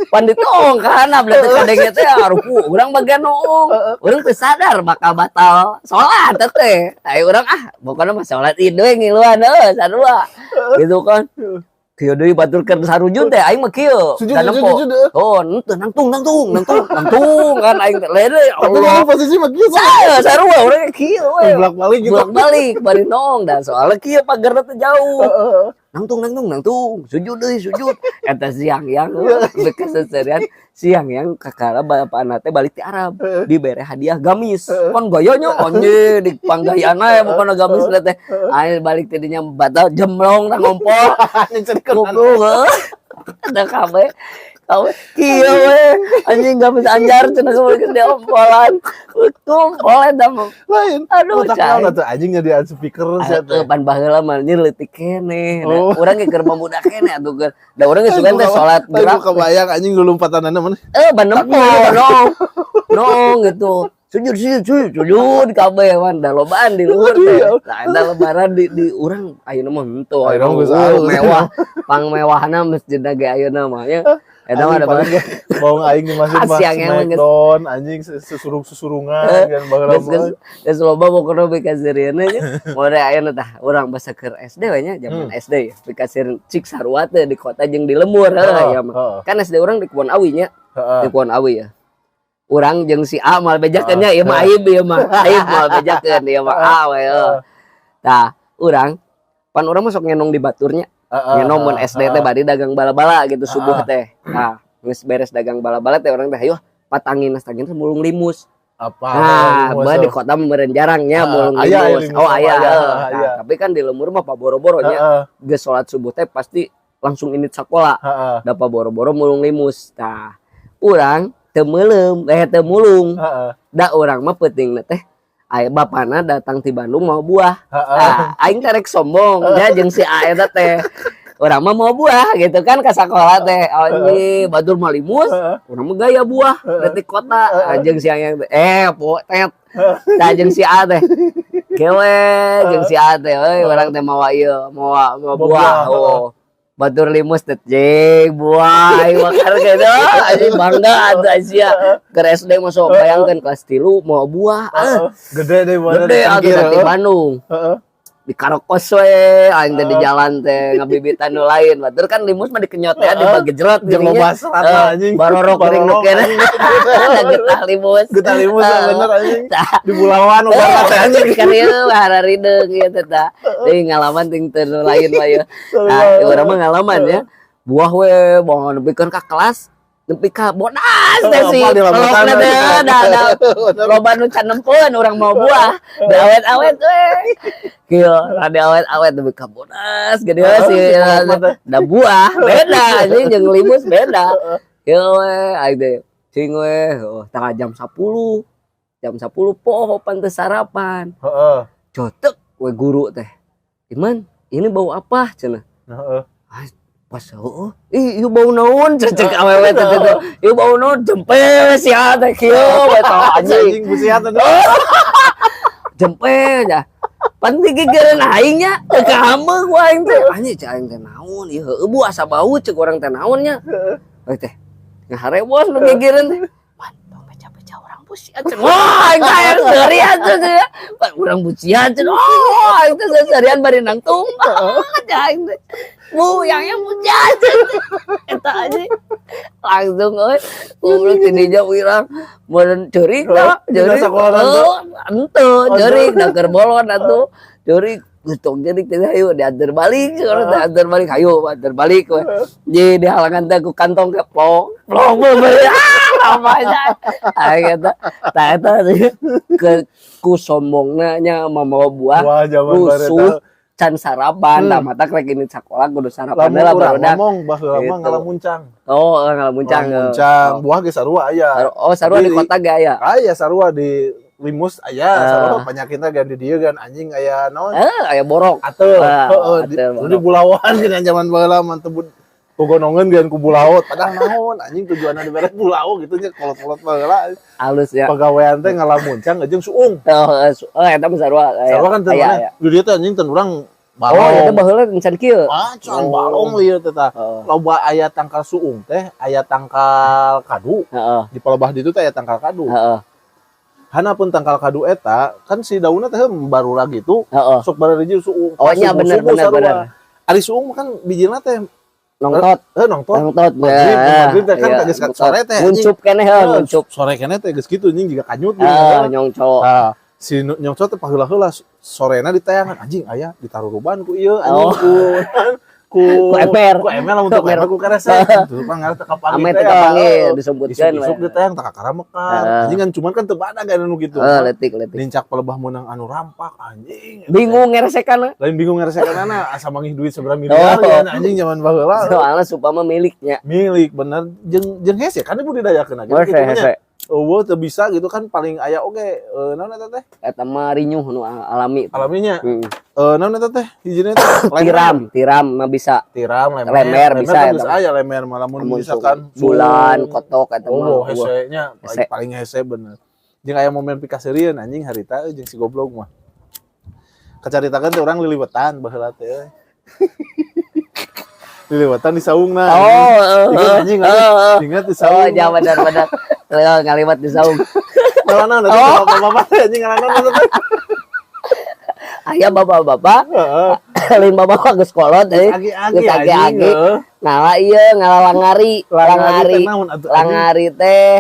Pan ditong ka handap da teu kadenge teh ah, ruku. Urang bagian noong. Urang teu sadar bakal batal salat teh. Ayo urang ah, pokoknya mah salat Id we ngiluan heuh sarua. Gitu kan. Kieu deui batur keur sarujud teh aing mah kieu. Sujud, Da sujud, nempo. sujud, eh. Oh, henteu nangtung, nangtung, nangtung, nangtung kan aing teh lele Tapi Allah. kalau posisi mah kieu. Saya sarua urang kieu we. Bolak-balik gitu. Bolak-balik bari noong dan soalnya kieu pagarna teh jauh. Nangtung, nangtung, nangtung, sujud deui, sujud. Eta siang yang bekas seserian siang yang kakara bapakna teh balik ti Arab, dibere hadiah gamis. Kan gayanya anjing di panggayana ya pokona gamis teh. Aing balik ti dinya batal jemlong tah ngompol. Anjing cerikeun. Goblok heuh. Ada kabeh. Kabeh kieu we anjing gamis anjar cenah geus diompolan. Ngompol eta mah. Lain. Aduh, Otak cai. naon atuh anjing nyadian speaker sia teh. Atuh pan baheula mah anjir leutik keneh. Da Oh. urang ge keur pemuda keneh atuh keur. Da urang ge sugan teh salat Gerak. gerak. Kebayang anjing lulumpatanana mana. Eh, ban nempo no. No gitu. Sujud, sujud, sujud, sujud kabeh man da lobaan di luhur teh. Nah, eta lebaran di urang ayeuna mah henteu. Ayeuna mah geus Ayeuna alus. Mewah. Pangmewahna masjid ge ayeuna mah nya. Eta mah Anjing ada paling ge bawang aing di masjid mah Siang emang geus. Smackdown anjing susurung-susurungan kan baheula Geus geus mah. Geus loba pokona pikasieurieun nya. Mun ayeuna tah urang basa keur SD we nya, zaman SD ya. Pikasieurieun cik sarua teh di kota jeung di lembur heuh ya mah. Kan SD urang di Kebon Awi nya, di Kebon Awi ya. Urang jeung si A moal bejakeun nya, ieu mah aib, ieu mah. Aib moal bejakeun, ieu mah A we heuh. Tah, urang pan urang mah sok ngenong di baturnya. Ngenong mun SD teh bari dagang bala-bala gitu subuh teh. Nah, geus beres dagang bala-bala teh urang teh hayu patangin tangin mulung limus. Apa? Nah, bah di kota meureun jarangnya mulung aya, limus. Limus Oh, mah aya. aya, Heuh. Nah, aya. tapi kan di lembur mah paboro-boro nya. Geus salat subuh teh pasti langsung indit sakola. Da paboro-boro mulung limus. Tah, urang teu meuleum, eh teu mulung. Da urang mah peutingna teh aya bapana datang ti Bandung mawa buah. Nah, aing teh rek sombong nya jeung si A eta teh. Urang mah mawa buah gitu kan ka sakola teh. Anjing, batur mah limus, urang mah gaya buah dari kota. Jeung si yang eh po tet. Tah jeung si A teh. Kewe jeung si A teh euy urang teh mawa ieu, mawa mawa Mawa buah. buah, Oh. Batur limus teh jeung buah aing makar gitu. Anjing bangga atuh sia. Keur SD masuk bayangkeun kelas 3 mawa buah. Ah, Gede deh buahna gede di atuh cangkir, di heeh. Bandung. Di karokos we aing teh di jalan teh ngabibitan nu lain. Batur kan limus mah dikenyot ya dibagejrot Jeung geuning nya. loba serat lah, anjing. Barorok geuning nu Barorok, kene. anjing. Ada getah limus. Getah limus bener anjing. Tah. Di Bulawan obat teh anjing. Kan ieu hararideung ieu teh tah. Deui ngalaman ting teu nu lain mah ieu. Nah, urang mah ngalaman ya. Buah we bawa nepikeun ka kelas nepi ka bodas teh sih. Apa di lambutan, Pelokna teh da da loba nu can nempeun urang mawa buah. Da awet-awet we. Kieu rada awet-awet nepi ka bodas gede we sih. Si pelok mah teh. Da buah beda anjing jeung limus beda. Kieu we aing teh cing we oh, tanggal jam 10. Jam 10 poho pan teu sarapan. Cotek we guru teh. "Iman, ini bau apa?" cenah. Heeh. Pas heueuh, "Ih, ieu bau naon?" cek awewe teh teh. "Ieu bau naon?" Jempe sia teh kieu we tah anjing. Anjing busiat teh. Jempe ya. Pan digigireun aing nya, teu kahameung ku aing teh. Anjing, cek aing teh naon ieu, heueuh Bu, asa bau cek urang teh naon nya. Euy teh. Ngaharewos nu gigireun teh. "Man, tong beca-beca, urang busiat," cenah. Wah, aing teh hayang seurian cenah ya. "Pan urang busiat," cenah. Oh, aing teh seurian bari nangtung. Cek aing teh. "Bu, yang yang busiat," cenah. Eta anjing. Langsung euy. Goblok ti dinya urang meureun ceurik tah, Dina ceurik. sakola teh? Heuh, henteu, ceurik da keur bolon atuh. Ceurik, tong ceurik teh, hayu diantar balik, urang teh antar balik, hayu antar balik we. Jadi di halangan teh ku kantong ke plong, plong bener. Ah, apa aja. Aing eta tah eta ke ku sombongna nya mamawa buah Wah, zaman rusuh bareto. Can sarapan, tah mata rek ini sakola kudu sarapan Lamun heula urang barudak. Ngomong baheula mah Gitu. ngalamuncang. Oh, ngalamuncang. Ngalamuncang, buah ge sarua aya. Oh, sarua di Tapi kota ge aya. Aya sarua di limus aya, Ah. sarua penyakitna gan di dieu gan anjing aya naon? Eh, aya borok. Atel, Ah, heeh, di, atel di bulawan geuning zaman baheula mah teu gogonongeun gan ku bulaot, padahal naon anjing tujuanna dibere bulao gitu nya kolot-kolot baheula. Halus ya. Pagawean teh ngalamuncang jeung suung. Oh, oh eta mah sarua aya. Sarua kan teu Aya, mana? aya. Di dieu teh anjing teu urang Oh, balong. eta baheula encan kieu. Macan Oh. balong ieu teh tah. Heeh. Loba aya tangkal suung teh, aya tangkal kadu. Heeh. Di palebah ditu teh aya tangkal kadu. Heeh. Hana pun tangkal kadu eta kan si daunna teh barura gitu. Heeh. Sok barariji suung. Oh, nya bener Subuh-subuh bener sarua. Bener. Ari suung mah kan bijilna teh Nongtot, nongtot. Nongtot. Maghrib, Ya, maghrib teh kan iya, geus nongtot. sore teh, anjing. Nguncup keneh heuh, nguncup. Sore keneh teh geus kitu anjing jiga kanyut gitu. Ah, nyongco. Nah, si nyongco teh paheula-heula sorena ditayangan anjing aya ditaruruban ku ieu anjing Oh. ku ku Ku ember. Ku ember lamun teu Ku ember. ku keresek. Tuh pangarep teu kapanggih Ame teh teu ya. kapanggih disumputkeun. Isuk-isuk ditayang teu kakara mekar. Heeh. Anjing kan cuman kan teu badag anu gitu. Heeh, leutik leutik. Nincak palebah meunang anu rampak anjing. Bingung ngeresekan. Lain bingung ngeresekanana asa mangih duit seberapa miliar Oh. ya anjing zaman baheula. Soalnya supama miliknya. Milik bener jeung jeung hese kan budidayakeun Oh, gitu hese, nya. hese. Eueuh teu bisa gitu kan paling aya oge naon eta teh? Eta mah rinyuh nu alami. Alaminya. Hmm. Naon eta teh? Hijina teh Tiram, tiram mah bisa. Tiram, lemer. Lemer bisa kan eta geus mah. aya lemer mah lamun Lamun misalkan bulan, kotok eta mah. Oh, hese nya Hese. Paling hese bener. Jeung aya momen pikaseurieun anjing harita euy jeung si goblok mah. Kacaritakeun teh urang liliwetan baheula teh euy. Liliwetan di saungna. Oh, Ingat anjing, heeh. ingat di Oh, saung. ya benar benar. Lewat ngaliwat di saung. Ngalanan atuh Oh. bapak-bapak teh anjing ngalanan atuh teh. Aya bapak-bapak, Heeh. lain bapak geus kolot euy. Agi-agi Geus anjing. agi-agi. Heeh. Ngala ieu ngala langari, Langari langari. teh naon atuh anjing? Langari teh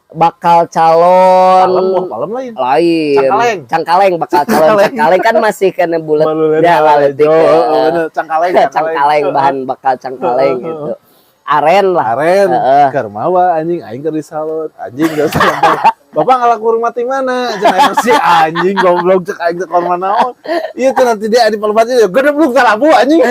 bakal calon Palem wah palem lain. Lain. Cangkaleng. Cangkaleng, bakal calon Cangkaleng. cangkaleng kan masih kena bulat Baluleun ya laletik. heeh, Ya. bener. Cangkaleng, Cangkaleng, bahan bakal cangkaleng gitu. Aren lah. Aren, Heeh. keur mawa anjing aing keur di salon. Anjing geus sampai. "Bapak ngala kurma ti mana?" Cek aing si anjing goblok cek aing teh kurma naon. Ieu teh nanti dia di palebah ya gedebluk ka labu anjing.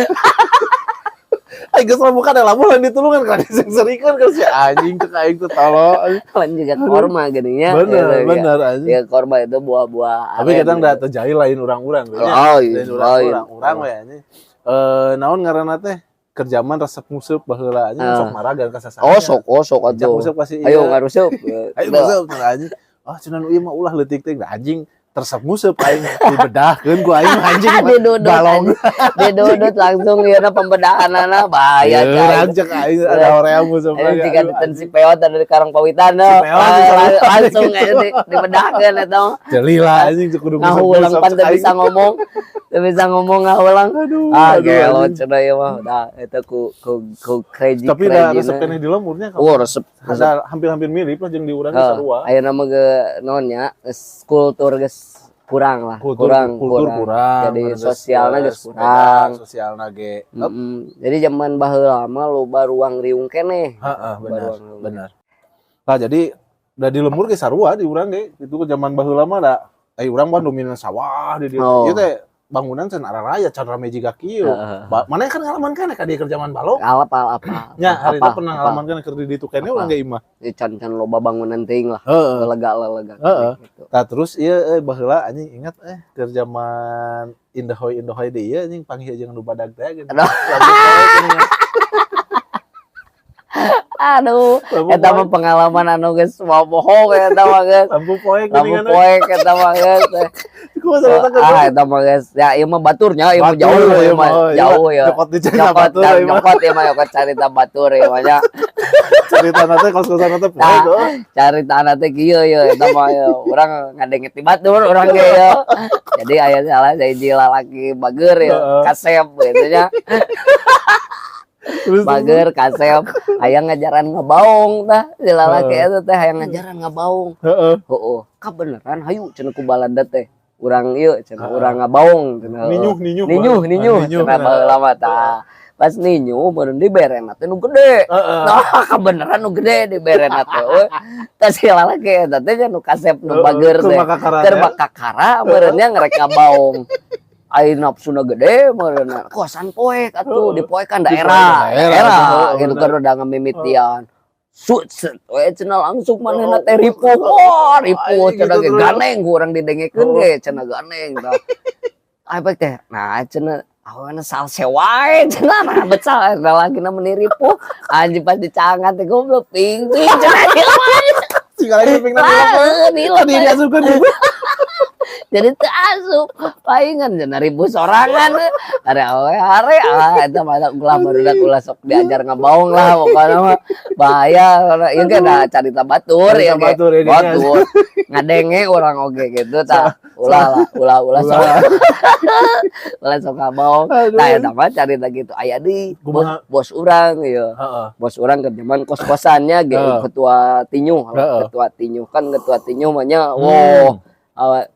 Aing geus buka ada labu lain ditulungan kana diseungseurikeun ka si anjing cek aing teh tolol. Kan juga korma gininya. Bener, Gitu, ya. bener anjing. Ya korma itu buah-buah Tapi aren kadang gitu. da teu jahil lain urang-urang nya. Oh, iya, Lain urang-urang, lain. urang we anjing. Eh naon ngaranna teh? Keur jaman resep nguseup baheula anjing Ah. sok maragan ka sasaha. Oh, sok, oh, sok Ajak atuh. nguseup pasti Ayo iya. ngaruseup. Ayo nguseup cenah anjing. Ah cenah nu ieu mah ulah leutik teh anjing tersep nguseup aing dibedahkeun ku aing anjing Didudut balong. Didudut langsung ieu na pembedahanana bahaya Yeurang cai. cek aing ada hoream nguseup. Ayo jika diten si peot ada di Karangpawitan Si peot di Karang- langsung aja dibedahkeun eta mah. Jelila anjing cek kudu Ngahulang pan cek teu aing. bisa ngomong. Teu bisa ngomong ngahulang. Aduh, Ah, aduh, gelo anjing. cenah ieu mah. Dah eta ku ku ku crazy. Tapi da resep keneh di lemurnya. Oh, resep. Resep. Ada hampir-hampir mirip lah jeung di urang Heeh, sarua. ayeuna mah ge naon nya, geus kultur geus kurang lah, Kultur kurang, kultur kurang, Jadi bener, sosialna geus beda, kurang. Sosialna ge. Jadi zaman baheula mah loba ruang riung keneh. Heeh, benar, Baruang riung. Benar. Nah, jadi da di lembur ge sarua di urang ge itu ke zaman baheula mah da ai urang mah dominan sawah di dieu. Oh. Ieu teh Bangunan can raya, can rame jiga kieu. Mana kan ngalaman kan ka dieu keur zaman balong. Apal apal. Nya, hari itu Apal, pernah apal. ngalaman kan keur di ditu keneh Apal. Urang ge imah. Ya, can can loba bangunan teuing lah. Lega lega gitu. Nah, terus iya baheula anjing ingat keur zaman Indahoy Indahoy deui ieu anjing panggih jeung nu badag teh gitu. Aduh. Lampu poek geuningan. Aduh, Lampu eta mah poek. Pengalaman anu geus mau bohong eta mah geus. Lampu poek Lampu geuningan. poek eta mah geus. Kumaha carita keur Ah, eta mah geus. Ya ieu mah baturnya, ieu mah Batur, jauh, ieu ieu mah mah, ieu jauh mah ya. Nyokot di cenah Nyokot batur ieu mah. Nyokot ieu mah, nyokot carita batur ieu mah nya. Carita teh kos-kosan teh poek Nah, oh. carita teh kieu ye eta mah ye. Urang ngadenge ti batur urang ge ye. Jadi aya salah sahiji lalaki bager ya, kasep gitu nya. Terus Bager kasep hayang ngajaran ngabaong tah si lalaki eta teh hayang ngajaran ngabaong. Heeh, kabeneran hayu cenah ku balada teh. Urang ieu cenah urang ngabaong cenah. Ninyuh ninyuh. Ninyuh ninyuh Ninyuh, cenah nah. baheula mah tah. Pas ninyuh meureun diberena teh nu gede. Nah, kabeneran nu gede diberena teh. We. Tah si lalaki eta teh nya nu kasep nu bager Keur teh. makakara Keur teh. makakara meureun nya ngerek ngabaong. Ai nafsuna gede meureun. Kosan poek atuh dipoekan daerah. Daerah, Daerah gitu kan udah ngamimitian. Sut set we cenah langsung manehna teh ripuh. Wah, ripuh Anjing, cenah gitu ge terus. Ganeng ku urang didengekeun ge cenah ganeng tah. Ai teh nah cenah aweuna salse wae cenah, nah becal lalakina meuni ripuh. Anjing, pas dicangat teh goblok ping ping cenah ieu mah. Sing lagi pingna Ah, nilep. Tadi diasupkeun di Jadi teu asup palingan cenah ribu sorangan are awe are. Ah, eta mah ulah barudak, ulah sok diajar ngabaong lah pokoknya mah, bahaya ieu ge da carita batur ya Carita ge. Batur, ya, dinya. Batur ngadenge urang oge gitu tah, ulah lah, ulah ulah sok ulah sok ngabaong. Aduh. Nah, eta mah carita gitu aya di bos, Kumaha? Bos urang ieu. Bos urang ke zaman kos-kosannya ge ketua tinyu. Ketua tinyu kan, ketua tinyu mah nya wow.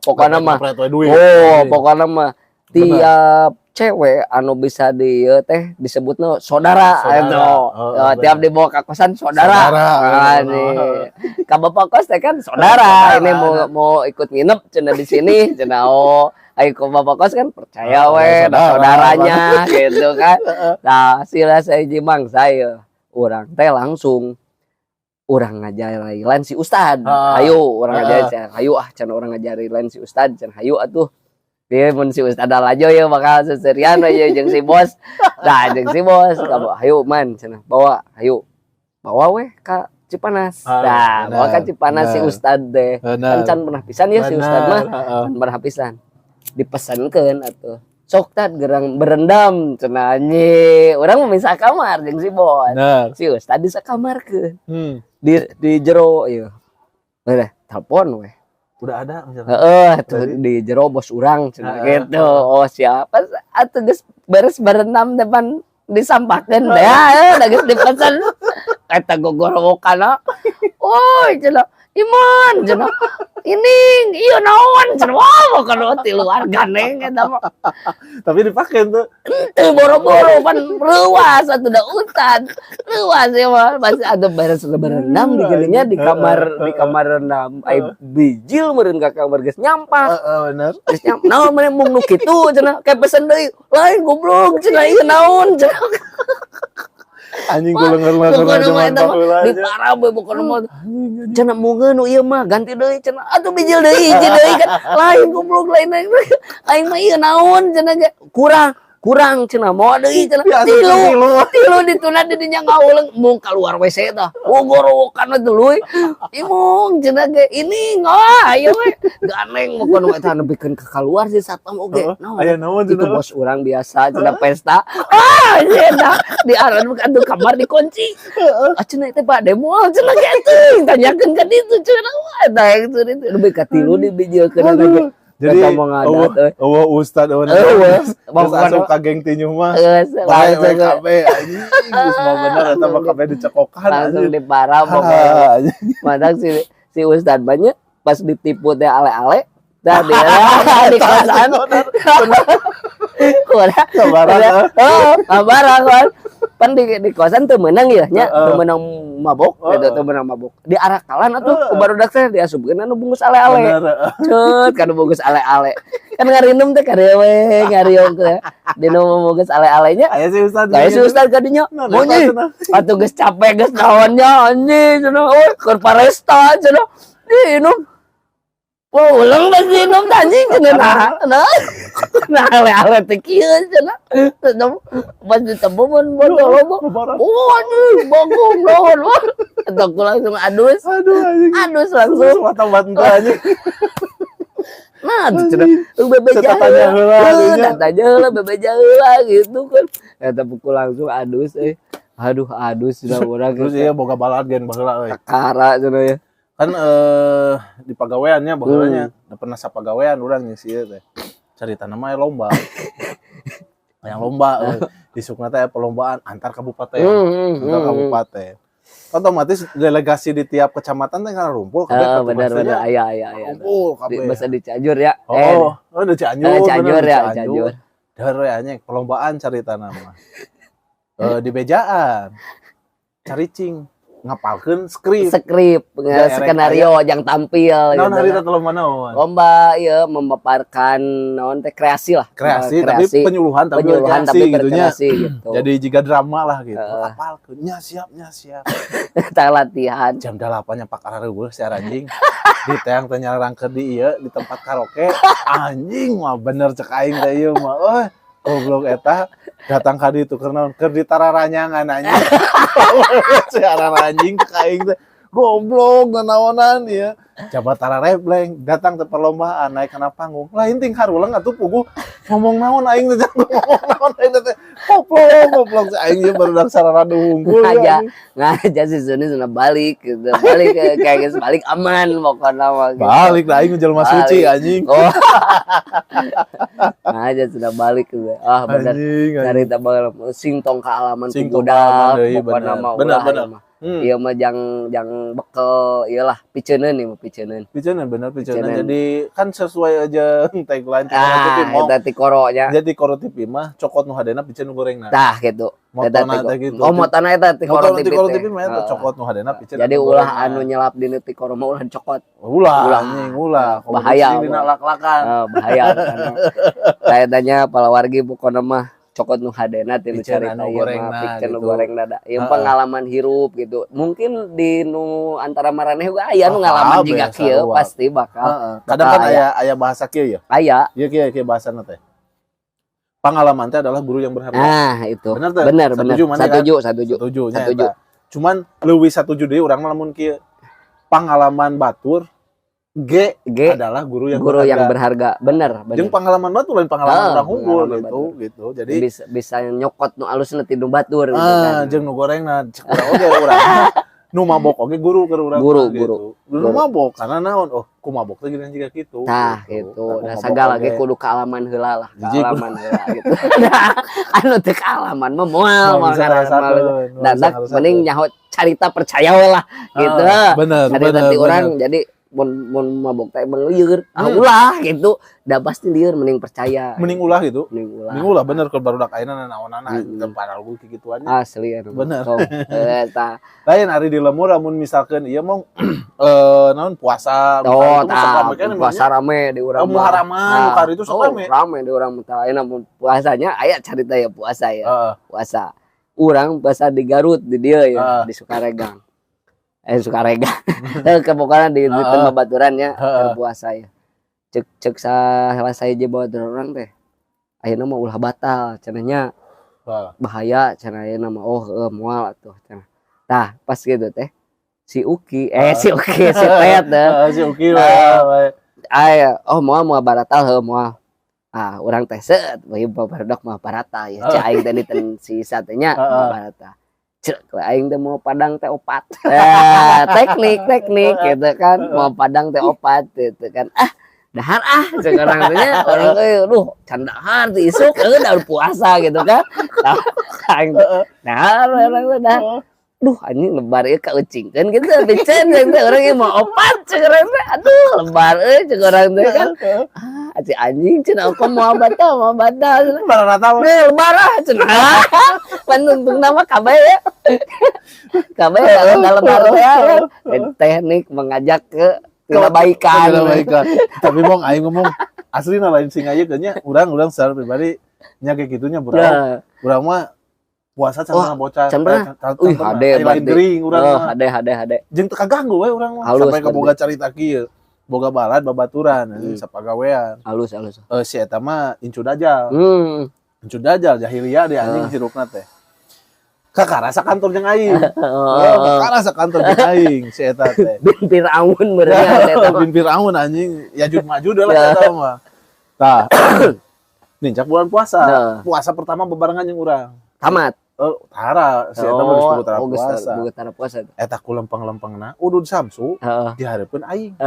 Pokoknya mah Ngepret we duit. Oh, pokoknya mah tiap cewek anu bisa di ieu teh disebutnya saudara, Saudara. itu. Oh, Tiap dibawa ke kosan saudara. Saudara, Ah, bener. nih. Ka bapak kos teh kan saudara. Saudara. Ini mau mau ikut nginep cenah di sini cenah. Oh, ayo ke bapak kos kan percaya Oh, we, nah, saudara. Saudaranya gitu kan. Nah, sila saya mangsa saya urang teh langsung urang ngajarin si ustad. Ayo urang ngajarin, hayu ah cenah, urang ngajarin si ustad cenah, hayu atuh. Dia mun si ustad lalajo ya bakal seserian we jeung si bos. Nah, jeung si bos, kamu hayu man cenah, bawa hayu. Bawa weh ka Cipanas. Nah, bawa ka Cipanas si ustad teh. Kan can pernah pisan ya si ustad mah. Can pernah pisan. Dipesankeun atuh. Sok tad gerang berendam cenah anjing. Urang mah misah kamar jeung si bos. Si ustad disakamarkeun. Di jero ieu. Udah, telepon weh. Udah ada misalnya. Heeh, tuh di jero bos urang cenah gitu. Oh, siapa atuh geus beres berenam depan disampahkeun teh ya, da geus dipesan. Eta gogorowokan. Oh, cenah Iman cenah. Ini iya naon cenah. Wah, pokona ti luar ganeng eta mah. Tapi dipakai tuh. Teu boro-boro pan reuas atuh da ustad. Reuas ya mah masih ada beres berenam di geuning di kamar rendam. Ai bijil meureun ka kamar geus nyampah. Bener. Geus nyamp naon maneh mung nu kitu cenah kayak pesen deui. Lain goblok cenah, ieu naon cenah. Anjing, gue lenger-lenger Pokona mah zaman eta mah baheula di aja. parah we pokona mah. Anjing, anjing. Cenah mungeun nu ieu mah ganti deui cenah. Atuh bijil deui hiji deui kan lain goblok, lain lain. Aing mah ieu naon cenah ge kurang kurang cenah, mau deui cenah. Ya, tilu tilu. Tilu dituna di dinya ngawuleung mung keluar WC tah gogorowokan we tuluy imung cenah ge ini ngah ayo we ganeng pokona mah eta nepikeun ka keluar si satpam oge. Naon? Aya naon Itu cenah? bos urang biasa cenah pesta. Ah, cenah di aran atuh kamar dikunci. Ah, cenah teh Pak demo cenah kitu tanyakeun ka ditu cenah. Wah, eta itu itu lebih ka tilu dibijilkeun Aduh. ge. Jadi Eta mah ngadat, eueuh euy. Eueuh ustad eueuh. Eueuh. Terus asup ka geng tinyu mah. Geus, Bae we langsung kabeh anjing geus mah bener eta mah kabeh dicekokan langsung anjing. diparah pokoknya. Ah, anjing. Madak si si ustad banyak pas ditipu teh ale-ale dah di kosan. Bener. Kurang. Kabarang. Oh, kabarang kan. Pan di kosan teu meunang ya nya, teu meunang mabok gitu, teu meunang mabok. Di arakalan atuh ku barudak teh diasupkeun anu bungkus ale-ale. Cut kan bungkus ale-ale. Kan ngarinum teh karewe ngariung teh. Dina bungkus ale-alenya. Aya si ustad. Kayak si ustad kadinya, "Monyi, atuh geus capek geus naon nya anjing cenah, oh keur paresta cenah. Diinum." Wah, ulang geus diinum teh anjing cenah nah. Nah, nah ale-ale teh kieu cenah. Pas ditemu mun botol lobo. Oh anjing, bogong naon wah. Eta aku langsung adus. Aduh anjing. Adus langsung. Mata bantu anjing. Nah, tuh cenah bebeja Setatanya heula heula, tatanya heula bebeja heula gitu kan. Eta pukul langsung adus euy. Aduh, adus sudah urang. Terus iya boga balad gen baheula euy. Kakara cenah ya. Kan di pagaweannya baheulanya, da pernah sapagawean urang jeung si ieu teh. Carita nama lomba. Yang lomba euy. Di Sukma teh perlombaan antar kabupaten. Antar kabupaten. Otomatis delegasi di tiap kecamatan teh ngarumpul kabeh. Oh, benar benar aya aya aya. Kumpul Di kabeh. bahasa di Cianjur ya. Oh, oh di Cianjur. Eh, Cianjur bener, di ya, Cianjur. Dar we anjing perlombaan carita nama. Di bejaan. Caricing ngapalkeun skrip. Skrip, Daerah skenario yang tampil Naon gitu. harita teh lomba naon? Lomba ieu memaparkan naon teh, kreasi lah. Kreasi, tapi penyuluhan tapi penyuluhan kreasi tapi gitu nya. berkreasi gitu. Jadi jika drama lah gitu. Apalkeun nya siap nya siap. Kita latihan. Jam 8 nyapak areuweuh si anjing. Di teang teh nyarangkeun di ieu di tempat karaoke. Anjing mah bener cek aing teh ieu mah. Oh, goblok eta datang ka ditu keur naon? Keur ditararanyangan anjing. Si anjing cek aing teh. Goblok nanaonan ieu. Jabat tararebleng datang ke perlombaan naik kana panggung. Lain ting haruleng atuh puguh ngomong naon aing teh, ngomong naon aing teh. Goblok goblok si aing ieu barudak sararadu hungkul ya, Ngaja anjing. Ngaja si Suni sudah balik gitu. Balik kayak geus balik aman pokoknya mah gitu. Balik lah aing jelema suci Balik. Anjing. Oh. Ngaja sudah balik gitu. Ah bener. Anjing, anjing. Carita banget sing tong kaalaman Sing ku tong kaalaman budak deui, pokokna bener. mah Bener, ulah bener. ieu mah. Ieu mah jang jang bekel ieu lah piceuneun ieu mah piceuneun. Piceuneun bener piceuneun. Piceuneun. Jadi kan sesuai aja tagline Tikoro TV Ah, mau. eta tikoro nya. Jadi Tikoro TV mah cokot nu hadena piceun nu gorengna. Tah gitu. Eta Motona teh gitu. Oh, motona eta tikoro Moto TV Tikoro teh. TV mah eta cokot nu hadena piceun Jadi anu ulah gorengna. Anu nyelap di tikoro mah ulah dicokot. Ulah, Ulah. anjing ulah. Komo Bahaya, sing dina ulah. lak-lakan. Eh, bahaya kan. Saya tanya palawargi pokokna mah cokot nu hadena teh nu Piceun carita anu ieu mah gorengna piceun nu gitu. gorengna da. Ieu pengalaman hirup gitu. Mungkin di nu antara maraneh juga aya nu Ah, ngalaman kabeh, jiga kieu sarua. Pasti bakal. Heeh. Kadang kan Bakal aya aya bahasa kieu ya. Aya. Ieu kieu kieu bahasana teh. Pengalaman teh adalah guru yang berharga. Nah, itu. Bener teh? Bener, bener. Satuju mana kan? Satuju, satuju. Setuju nya Satuju. eta. Cuman leuwih satuju deui urang mah lamun kieu. Pengalaman batur G, G adalah guru yang guru berharga. Yang berharga. Bener, bener. Jeung pengalaman batur lain pengalaman Ah, urang unggul pengalaman gitu batur. gitu. Jadi Bisa bisa nyokot nu alusna ti nu batur gitu kan. Ah, jeung nu gorengna cek urang oge urang mah nu mabok oge guru keur urang Guru, mah gitu. guru. Nu Guru. mabok karena naon? Oh, ku mabok teh geuning jiga kitu. Tah gitu. Nah, ku Nah, mabok sagala oge. ge kudu kaalaman heula lah, Jijik. kaalaman heula gitu. Nah, anu teu kaalaman mah moal Moal moal bisa ngarasakeun. ngarasakeun, moal Nah, bisa dak ngarasakeun. mending nyaho carita percaya we lah gitu. Ah, bener, Carita bener, ti urang bener. jadi mun mun mabok teh emang lieur. Ah ulah gitu. Da pasti lieur mending percaya. Mending ulah gitu. Mending ulah. Mending ulah bener keur barudak ayeuna naonana teu paralgu kikituannya. Asli anu. Bener. Tong. Eta. Lain ari di lemur lamun misalkan ieu mau naon puasa Oh, misalkan itu mah sok tah, rame kan puasa rame di urang Oh, mah. Muharaman, Ah, nu kari itu sok oh, rame. Rame di urang mah. Tah, ayeuna mun puasanya aya carita ya puasa ya. Puasa. Urang puasa di Garut di dieu ya, di Sukaregang. Eh, Sukaregang. Eh, pokoknya di tempat baturan ya, puasa ya. Cek cek salah saya je baturan urang teh. Ayeuna mah ulah batal cenah nya. Bahaya cenah ayeuna mah. Oh, heueuh moal atuh cenah. Tah, pas gitu teh si Uki, eh si Uki, si Tet teh. Heeh, si Uki Nah. we. Aya, oh moal moal baratal heuh moal. Ah, urang teh set, we barudak mah baratal ya. Cek aing teh niten si teh nya mah baratal. Cek we aing teh mau padang teh opat. Eh, teknik teknik gitu kan, mau padang teh opat gitu kan. Ah, dahar ah cek orang teh nya, orang teh duh can dahar teh isuk eueuh da puasa gitu kan. Tah, aing teh dahar orang teh dahar. Duh anjing lebar ieu kaucingkeun gitu piceun cek teh urang ieu mau opat cek urang teh. Aduh lebar euy cek urang teh kan. Ah Si anjing cenah kok moal batal, moal batal. Barang Nih, lebar cenah. Pan untungna mah kabeh ya. Kabeh kalau lebar teh ya. Teknik mengajak ke kebaikan. Kebaikan. Tapi mong aing ngomong asli lain sing aja nya urang secara pribadi nya kayak gitunya bro. Urang mah puasa can pernah bocah. Can pernah. Wih, hade lain gering urang mah. Hade hade hade. Jeung teu kaganggu we urang mah sampai ka boga carita kieu. Boga balad babaturan sapagawean. Halus halus. Si eta mah incu dajal. Incu dajal jahiliyah deh anjing hirupna teh. Kakara sakantor jeung aing. Kakara sakantor jeung aing si eta teh. Bin Firaun meureun eta mah. Bin Firaun anjing Yajud Majud lah eta mah. Tah. Nincak bulan puasa. Puasa pertama bebarengan jeung urang. Tamat. Tara si eta mah geus tara puasa. Tara puasa. Eta ku lempeng-lempengna udud Samsu dihareupeun aing.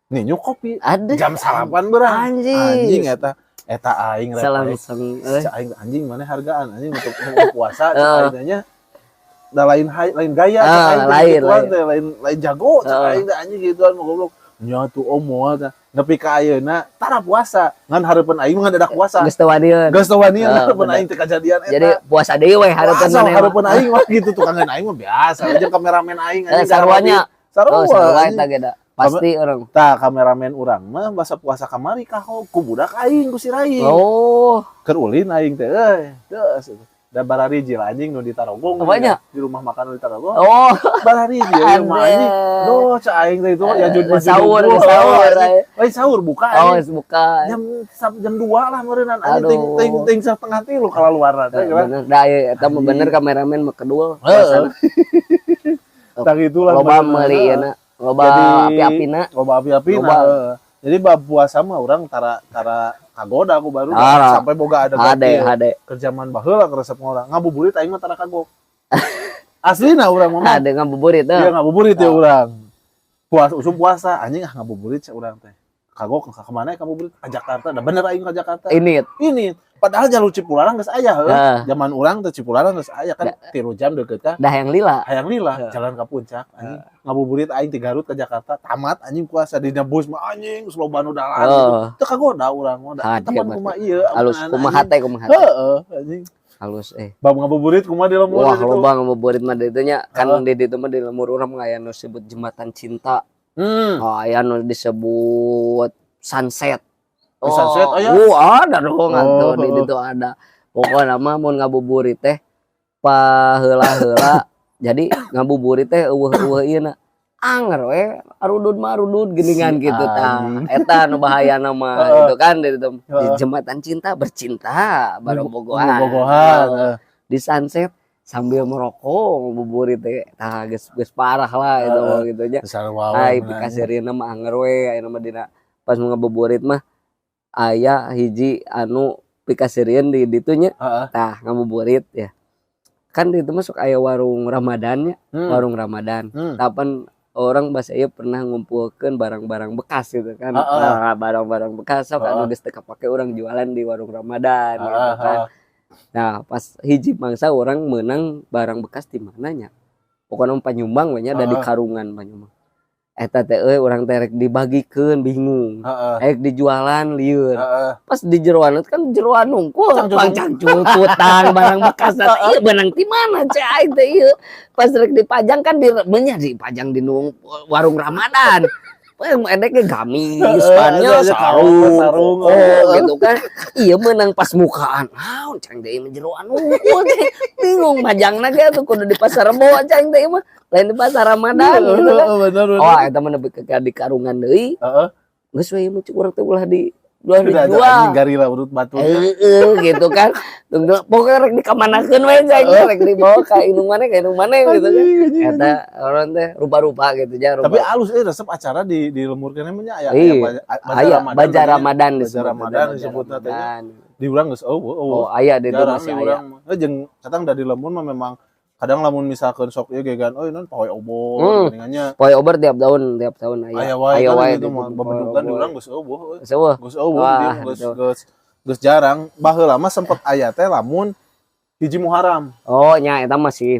Ninyu kopi. Jam 9 berang. Anjing eta. Eta aing refleks. Aing anjing mana hargaan anjing untuk puasa cek aing nya. Da lain lain gaya cek aing lain lain lain jago cek aing teh anjing gituan mah goblok. Nya tuh om moal teh nepi ka ayeuna tara puasa ngan hareupeun aing mah dadak puasa. Geus teu wanian. Geus teu wanian hareupeun aing teh kajadian eta. Jadi puasa deui we hareupeun maneh. Hareupeun aing mah gitu tukangan aing mah biasa jeung kameramen aing anjing. Sarwanya. Sarua eta ge da. Pasti orang. Tah kameramen urang mah basa puasa kamari kaho ku budak aing ku si Raing. Oh, keur ulin aing teh euy. Geus. Da bararijil anjing nu di Tarogong. Apanya? Di rumah makan nu di Tarogong. Oh, bararijil ieu mah anjing. Duh, cek aing teh itu ya jud sahur, sahur. Lain sahur buka. Oh, buka. Jam 2 lah meureunnan anjing ting ting 2:30 kalaluarna teh. Bener, da eta mah bener kameramen mah kedua. Heeh. Tah itulah loba meuli ieu. Loba api-apina, loba api-apina. Jadi bab puasa mah urang tara kagoda aku baru sampai boga ada hade kerjaman baheula resep ngora. Ngabuburit aing mah tara kagok. Aslina urang mah. Hade ngabuburit teh. Iya ngabuburit ya urang. Puasa usum puasa anjing ah ngabuburit cek urang teh. Kagok ka mana ngabuburit? Ka Jakarta. Da bener aing ka Jakarta. Ini. Padahal jalur Cipularang geus aya heuh. Zaman urang teh Cipularang geus aya kan 3 jam deukeut ka. Dah hayang lila. Hayang lila jalan ka puncak anjing. Ngabuburit aing ti Garut ke Jakarta tamat anjing puasa di bus mah anjing geus loba nu dalan gitu. Teu kagoda urang mah. Teman kumaha ieu. Halus kumaha teh kumaha. Heeh anjing. Halus Bab ngabuburit kumaha di lembur. Wah, loba ngabuburit mah di ditu nya. Kan di ditu mah di lembur urang mah aya nu disebut jembatan cinta. Oh, aya nu disebut sunset. Oh, sunset aya. Ada dong atuh di ditu ada. Pokokna mah mun ngabuburit teh paheula-heula jadi ngabuburit teh eueuh-eueuh ieu na. Anger we arudud mah arudud geuningan gitu tah. Eta nu bahayana mah gitu kan di ditu. Di jembatan cinta bercinta barobogohan. Bogohan. Di sunset sambil merokok ngabuburit teh tah geus parah lah itu mah gitu nya. Ai pikaseurieuna mah anger we ayeuna mah dina pas ngabuburit mah aya hiji anu pikaseurieun di ditu nya. Tah ngabuburit ya. Kan di itu masuk aya warung Ramadan nya, warung Ramadan. Tapan orang bahasa ieu pernah ngumpulkeun barang-barang bekas gitu kan. Nah, barang-barang bekas sok anu geus teu kapake urang jualan di warung Ramadan gitu kan. Nah, pas hiji mangsa orang menang barang bekas di mana nya? Pokona panyumbang we nya da di karungan panyumbang. Eta teh euy urang teh rek dibagikeun bingung. Rek dijualan lieur. Pas di jeroan kan jeroan nungkul, pangcangculkutan barang bekas teh ieu beunang ti mana cek aing teh ieu. Pas rek dipajang kan di menya dipajang di warung Ramadan. Edek ge gamis, pannya sarung, gitu kan. Iya menang pas mukaan. Naon cang teh mah jeroan nungkul teh. Bingung majangna ge atuh kudu di pasar Rebo cang teh mah. Lain di pasar Ramadan gitu kan. Oh, eta mah nepi ka di karungan deui. Heeh. Geus we mah cuk urang teh ulah di ulah dijual. Anjing garila urut batu. Heeh gitu kan. Pokoknya rek dikamanakeun we cang rek dibawa ka indung maneh gitu kan. Eta orang teh rupa-rupa gitu nya. Tapi alus resep acara di lembur keneh mah nya aya Bajar Ramadan disebutna teh. Di urang geus eueuh. Oh, aya di ditu masih aya. Jeung katang da di lembur mah memang kadang lamun misalkan sok ieu gegan euy non poe obor geuningannya. Poe obor tiap tahun aya. Aya wae gitu mah babendukan di urang geus eueuh. Geus eueuh geus jarang. Baheula mah sempet aya teh lamun hiji Muharram. Oh nya eta masih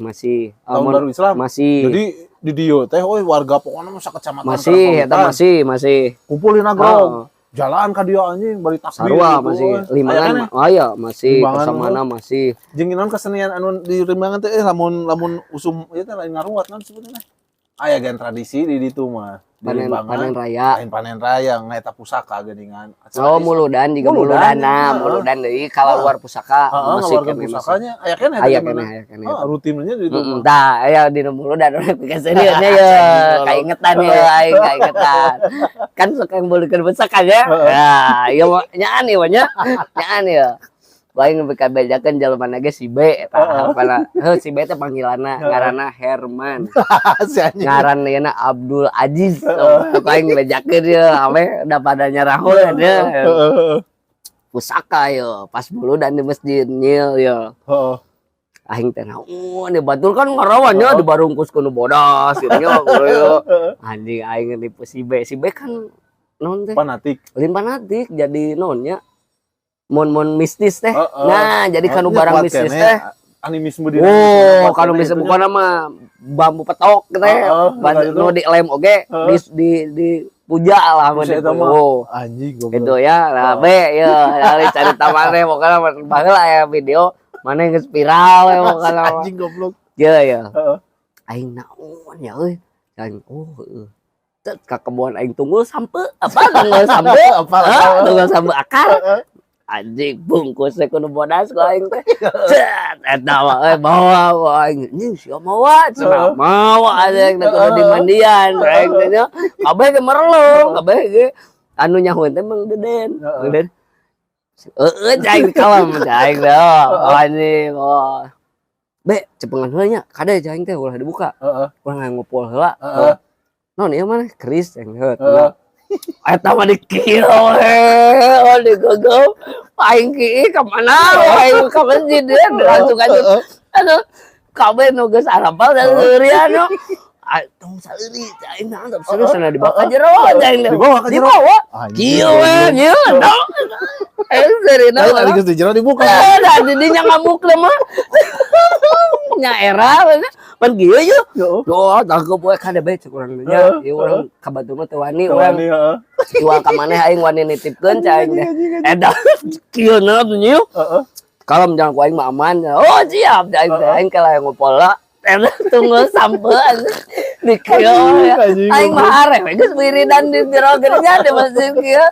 tahun baru Islam. Masih. Jadi di dieu teh euy warga pokona mah sakecamatan masih eta masih kumpulin agrong. Jalan ka dieu anjing bari takbir. Sarua gitu, masih euy. Aya Limbangan kan, ya? Oh iya masih Limbangan, Kersamana masih. Jeung naon kesenian anu di Limbangan teh lamun lamun usum ieu teh lain ngaruat kan sebetulnya. Aya gan tradisi di ditu mah. Di Panen Limbangan, panen raya. Lain panen raya ngaeta pusaka geuningan. Oh, muludan juga Muludan, muludan nah, heeh. Muludan deui kalau pusaka Heeh, masih ngaluarkeun keneh masih. Pusakanya aya keneh Aya di mana? keneh, aya keneh. Heeh, rutinnya di ditu Heeh, mah. tah aya di muludan urang pikaserieunya ya, kaingetan ya aing kaingetan. Kan suka yang bolehkeun pusaka ya. Nah, ieu mah nyaan ieu mah nya. Nyaan ieu. Aing nepi ka bejakeun jelema ge si B tah hafalna. Heuh, si B teh panggilanna ngaranna Herman. Si anjing. Ngaran ieu Abdul Aziz. Ku aing bejakeun ieu ame udah pada nyarahun ya. Pusaka yo pas muludan di masjid nyil yo. Aing teh naon di batur kan ngarawan nya dibarungkus ku nu bodas gitu nya. Anjing aing nipu si B. Si B kan naon teh? Fanatik. Lain fanatik, jadi naon nya? Mun-mun mistis teh. Heeh. Nah, jadi kanu Nya barang kuat mistis keneh, teh. Animisme di Oh, kalau bisa bukan nama bambu petok teh, Heeh, nu dilem oge di di di puja lah mun Buset, eta mah. Oh. Anjing goblok. Gitu ya. Nah, B ya, kali carita maneh pokoknya baheula aya video maneh geus viral ya pokoknya mah. Anjing goblok. Ya ya. Heeh. Aing naon ya euy. Aing oh heueuh. Tet ka kebon aing tunggul sampe apa tunggul sampe? Apa? Hah? Tunggul sampe akar. Anjing bungkus teh kudu bodas ku aing teh. Cet eta mah euy bawa ku aing. Anjing sia mawa cenah. Mawa anjing teh kudu dimandian aing teh nya. Kabeh ge merelung, kabeh ge anu nyahoeun teh Mang Deden. Mang Deden. Heeh, aing kalem aing teh. Oh, anjing oh. Be, cepengan heula nya, kade aing teh ulah dibuka. Urang ngumpul heula. Naon ieu maneh keris yang heuh. Eta mah dikieu we, oh digegep. Aing kieu ka mana? Aing ka masjid ya, langsung aja. Aduh, kabeh nu geus arapal dan seurian no. Tong saeuri aing naon serius cenah dibawa ka jero aing. Dibawa ka jero? Dibawa. Anjing, Kieu we, goblok. kieu no. Aing seurina. Lalu tadi geus di jero dibuka. Eh, da didinya ngamuk lah mah. Nya era pan kieu yeuh. Heeh. Oh, tangkep we kade bae cek urang nya. Ieu urang ka batur mah teu wani urang. Wani, heeh. Jual ka maneh aing wani nitipkeun cai aing teh. Eta kieu na tuh nyiu. Heeh. Kalem jangan ku aing mah aman. Oh, siap aing teh aing kalah ngopola. Eta tunggu sampe di kieu. Anjing, Aing mah areh we geus wiridan di jero nya di masjid kieu.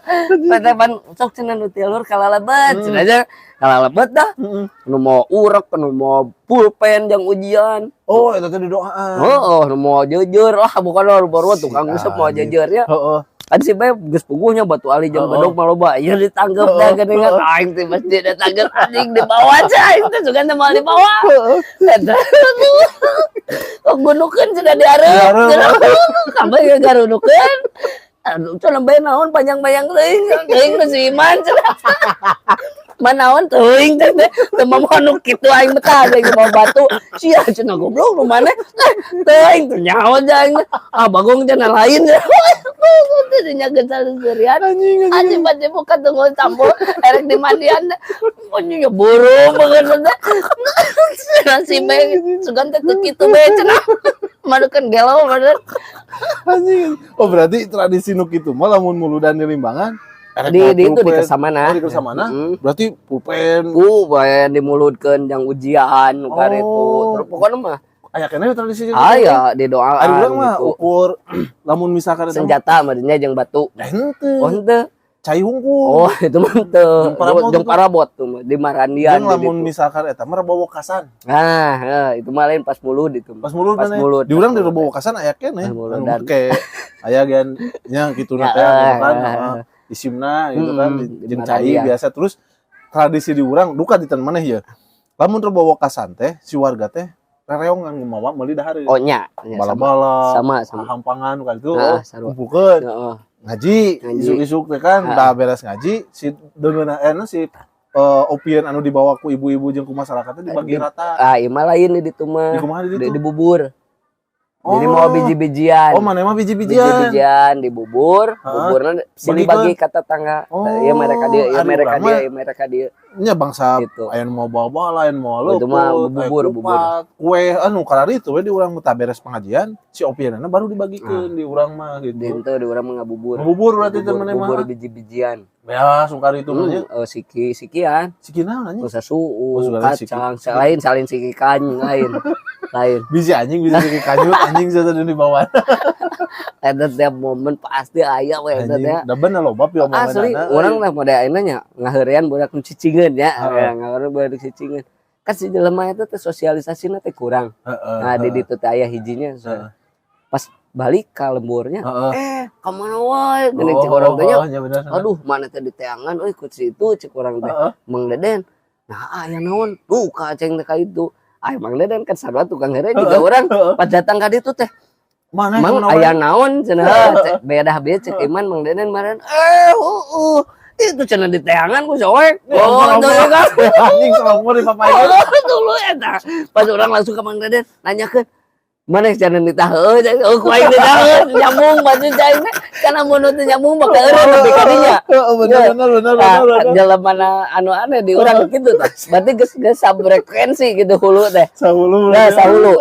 Teh pan sok cenah nu tilur kalalebet cenah aja kalalebet dah. Heeh. Nu mau urek, nu mau pulpen jang ujian. Oh, eta teh didoaan. Oh, nu mau jujur lah bukan baru tukang Si ngusep mau anjing. jujur ya. Heeh. Kan si Bae geus puguhnya batu ali jeung Heeh. bedog mah loba. Ieu ditanggep dah geuningan aing ti masjid eta geus anjing dibawa aja aing teh sugan teh moal dibawa. Eta gunukeun cenah dihareup. Dihareup. Kabeh ge garunukeun. Aduh, cenah bae naon panjang-panjang teuing, teuing nu si Iman cenah. Manaon teuing teh teh teu mawa nu kitu aing betah aing bawa batu. Sia cenah goblok nu maneh. Teuing teu nyaho aing teh. Ah bagong cenah lain. Teh nya geus seureurian. Anjing Anjing pas dibuka tunggu sampo erek dimandian. Anjing ya burung banget teh. Cenah si be sugan teh teu kitu be cenah. Madukeun gelo bener. Anjing. Oh, berarti tradisi nu kitu mah lamun muludan di Limbangan erek Di itu di pulpen. Kersamana. Oh, di Kersamana. Heeh. Berarti pulpen Ku bae dimuludkeun jang ujian nu kartu. Oh. Terus pokoknya mah aya keneh tradisi jeung aya didoaan Ari urang mah gitu. Ukur lamun misalkan eta mah- Senjata meureunnya jeung batu. Eh, henteu. Oh henteu. Cai hungkul. Oh itu mah henteu. Jeung parabot Jeung itu. parabot tuh mah di Marandian Jeung di lamun ditu. Misalkan eta mah rebo wekasan. Nah, heuh, itu mah lain pas mulud itu. Pas mulud Pas maneh. mulud. Di urang di rebo wekasan aya keneh. Pas mulud Anu dan- make aya gen nya kitu na Ya, teh gitu kan. eh, Heeh. Isimna gitu kan Hmm, di jeung cai Marandian. biasa terus tradisi di urang duka di maneh ya. Lamun rebo wekasan teh si warga teh rereongan ngumawa meuli dahareun. Oh nya, nya sama. Bala-bala, Sama sama. hampangan kali itu Heeh, oh, sarua. kumpulkeun Heeh. ngaji, Ngaji. Isuk-isuk teh kan Heeh. dah beres ngaji si deungeun si opieun anu dibawa ku ibu-ibu jeung ku masyarakat teh dibagi rata. Ah, ieu mah lain di ditu mah. Di kumaha di Di, ditu? di bubur. Jadi mau biji-bijian. Oh, maneh mah biji-bijian. Biji-bijian dibubur, buburna silih Bagikeun. Bagi ka tetangga. Oh, Iya mereka dia, iya ari mereka urang dia, mah iya mereka dia. Nya bangsa Gitu. aya nu mau bawa-bawa, lain mau Oh, itu mah leupeut, bubur, aya kupat, kue anu karari itu we di urang tah beres pengajian, si opianana baru dibagikeun di urang mah gitu. Di itu di urang mah ngabubur. Ngabubur berarti teh Bubur, maneh mah. bubur biji-bijian. Ya, sungkar itu mah nya. Siki sikian, Siki naon anjing? terus susu, Oh, suka siki. kacang, lain salin siki kany, lain. Lain. Bisi anjing bisa siki kanyut anjing saya tadi di bawah. Eta tiap momen pasti aya we eta Anjing, teh. da bener loba pi omongan. Asli, urang lah mode ayeuna nya ngaheureuyan budak nu cicingeun ya. Heeh. Ya, ngaheureuyan budak cicingeun. Kan si jelema eta teh sosialisasina teh kurang. Nah, di ditu teh aya hijinya. Pas balik ka lemburnya, eh, ka mana wae geuning cek urang teh nya. Oh, nya bener. Aduh, mana teh diteangan euy ku si itu cek urang teh. Mang Deden. Nah, aya naon? Duh, ka aceng teh ka itu. Ay, Mang Deden kan sarua tukang heureuy juga urang. Pas datang ka ditu teh, Mana Mang kemana wae? aya naon cenah cek beda be cek iman Mang Deden maren eh itu cenah diteangan ku soek. Oh, tuh kan. Anjing selomor di papayan. Oh, dulu eta. Pas urang langsung ke Mang Deden nanyakeun mana cenah nitah heueuh oh ku aing nitah heueuh nyambung baju cai teh kan amun teu nyambung bakal eureun nepi ka dinya. Heeh, bener bener bener Nah, bener. Bener. jelema mana anu aneh di urang gitu tah. Berarti geus geus safrekuensi gitu hulu teh. Sahulu. Nah, sahulu.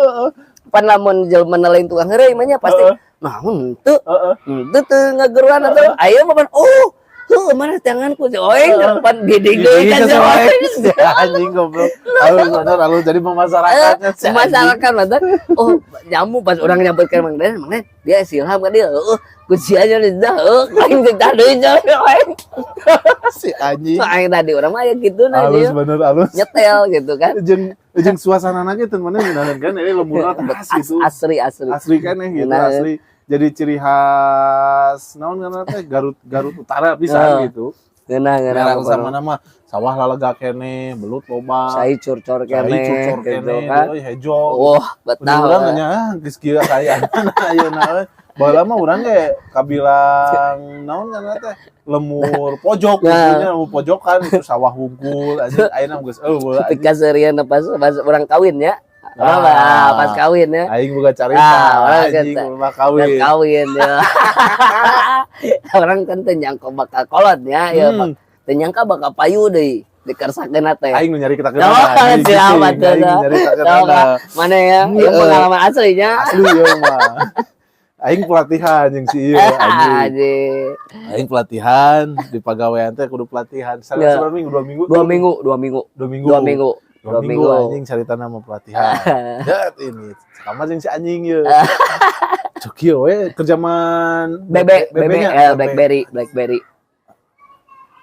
Pan lamun jelema lain tukang heureuy mah nya pasti nah henteu henteu teu ngageruan atau ayo mah pan oh heuh mana tanganku si oeng pan gede deui kan si oeng. Anjing goblok. Halus bener halus jadi memasyarakatnya si anjing. Masyarakat mah oh nyamu pas orang nyambutkan Mang Den, Mang Den dia silham kan dia heuh kunci aja di dah heuh aing teh deui oeng. Si anjing. Aing tadi urang mah ya gitu nah Halus dia bener halus. nyetel gitu kan. Jeung jeung suasana ge teu mana ngeunaheun kan ini lemburna khas gitu. Asri asri. Asli kan ya gitu Nah. asli. Jadi ciri khas naon ngaranna teh Garut Garut Utara bisa gitu. Ngeunah ngeunah Merang sama nama sawah lalega keneh, belut loba. Sai curcor Cai keneh cucor gitu keneh, kan. euy hejo. Wah, betah. Udah urang nya ah geus kieu kaayaan ayeuna we. Baheula mah urang ge kabilang naon ngaranna teh lemur pojok Nah. gitu nya lemur pojokan itu sawah wungkul anjing ayeuna geus eueuh anjing. Ketika serian pas pas orang kawin ya. Orang Ah. pas kawin ya. Aing boga carita Ah, urang anjing mah kawin. Pas kawin ya. Orang kan teu nyangka bakal kolot ya, ya teu nyangka bakal payu deui dikersakeun teh. Aing nu nyari kita Oh, siapa tuh? Aing nu nyari Tahu kita nggak? Mana ya? Yang pengalaman aslinya. Asli ya mah. Aing pelatihan jeung si ieu anjing. Anjing. Aing pelatihan di pagawean teh kudu pelatihan. Ya. Salah minggu, 2 minggu. 2 minggu, 2 minggu, 2 minggu. 2 minggu, 2 dua minggu minggu. anjing carita nama pelatihan. Dat ini sama jeung si anjing ye. Cuk ieu we kerjaman BB, BB, nya, eh, BlackBerry, BlackBerry.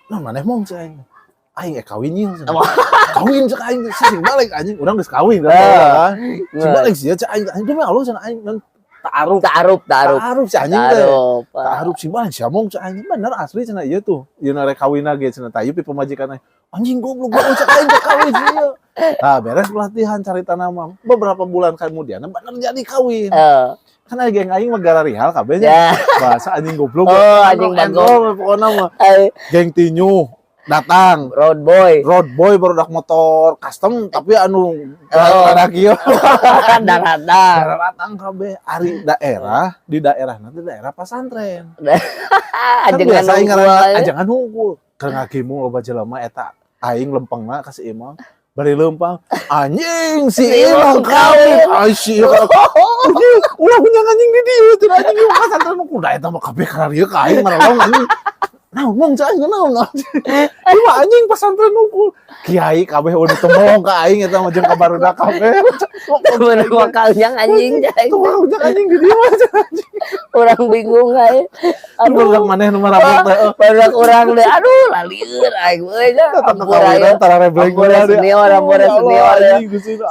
Nah, maneh mong cek aing. Aing eh kawin ieu cenah. Kawin cek aing sing balik anjing urang geus kawin kan. Ah. Sing balik sih cek aing anjing demi Allah cenah aing dan ta'aruf. Ta'aruf, ta'aruf. Ta'aruf si anjing teh. Ta'aruf. Ta'aruf sing balik sia mong cek aing bener asli cenah ieu tuh. Ieu rek kawin ge cenah tah ieu pi pamajikan anjing goblok gua cek aing teh kawin sih ieu. Nah, beres pelatihan cari tanaman. Beberapa bulan kemudian bener jadi kawin. Eh, Kan aya geng aing mah gararihal kabeh nya. ya. Bahasa anjing goblok. Oh, anjing bagong. Pokoknya mah Eh, geng tinyu datang. Road boy. Road boy baru motor custom tapi anu Oh. rada kieu. Daratan. Datang kabeh ari daerah di daerah nanti daerah pesantren. Kan Ajengan biasa aing unggul. ngaranna ajengan hungkul. Keur ngagemu loba jelema eta aing lempengna ka si Imam. Bari lempang anjing si Si Imam Imam kawin. kawin. Ai si anjing ulah punya anjing di dieu teu anjing ieu pesantren mah kuda eta mah kabeh kararieu ka aing marelong anjing. Naon ngomong cai aing naon naon. Ieu mah anjing pesantren hungkul. Kiai kabeh udah temong ka aing eta mah jeung ka barudak kabeh. Bener bakal yang anjing cai. Tuh urang anjing di dieu mah anjing. Urang bingung aing. Aduh, Aduh. barudak maneh nu marabok teh. Barudak urang deh. Aduh, lalieur aing euy nya. Tetep Ampura kawinan ya. tara rebleng Ampura senior, ampura senior ya.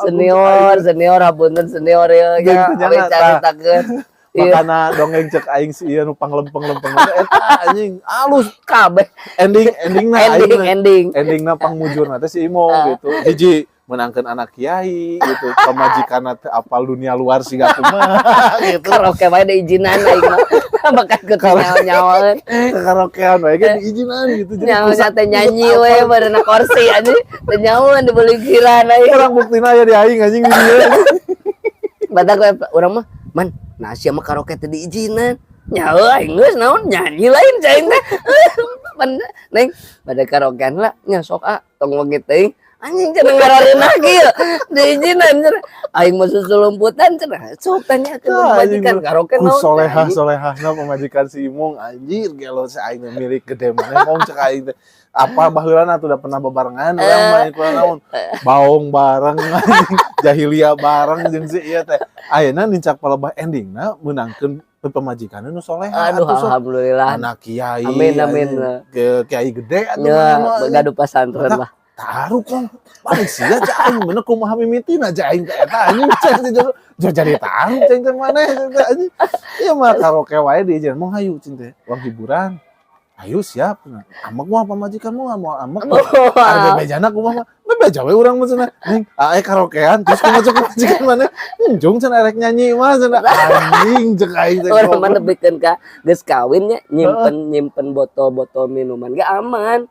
Senior, senior, hapunten senior ya. Jeung Ya, teu awe nyana, tah. caritakeun. Iya, Makana dongeng cek aing si ieu nu panglempeng-lempeng eta anjing alus kabeh ending endingna ending aing ending. endingna pangmujurna teh si Imo Ah. gitu. Hiji menangkeun anak kiai gitu, pamajikanna teh apal dunia luar siga kumaha gitu. Karaoke wae diizinan aing mah. Bakal ke nyawa-nyawaeun. Karaokean wae ge diizinan gitu. Jadi Nyawa pusat- teh nyanyi we bareuna kursi anjing. Teh nyawa dibeli kiran aing. Urang buktina aya di aing anjing di dieu. Batak we urang mah Man, nah sia mah karaoke teh diizinan. Nya heuh, aing geus naon nyanyi lain cai aing teh. Pan neng pada karaokean lah nya, sok ah, tong wengi teuing anjing cenah, ngarareunah kieu diizinan cenah. Aing mah susulumputan cenah, sok tanyakeun Ah, pamajikan anjing. karaoke Ku naon solehah anjing. Solehahna pamajikan si Imong, anjir gelo si aing teh milik gede maneh, Mong, cek aing teh. Apa baheulana tuh udah pernah bebarengan urang mah kurang naon. Baong bareng anjing, jahiliyah bareng jeung si ieu teh. Ayeuna nincak palebah endingna meunangkeun pamajikan nu soleha Aduh, atuh, sok. Alhamdulillah. Anak kiai. Amin, amin. Anjing. Ke kiai gede atuh Ya, maneh mah, anjing. Gaduh pasantren lah. Taruh kong paling sia cek aing, bener kumaha mimitina cek aing teh eta anjing, cek si jero jo jadi taruh cek teh maneh cek teh anjing. Ieu mah karaoke wae diizin, mau hayu cing teh uang hiburan, ayo siap. Amek mah pamajikan mah mau amek ada bebejana kumaha mah bebeja we urang mah cenah, neng ae karaokean terus kumaha cek pamajikan maneh njung cenah erek nyanyi mah cenah anjing cek aing teh. Urang mah nepikeun ka geus kawin nya, nyimpen nyimpen botol-botol minuman ge aman.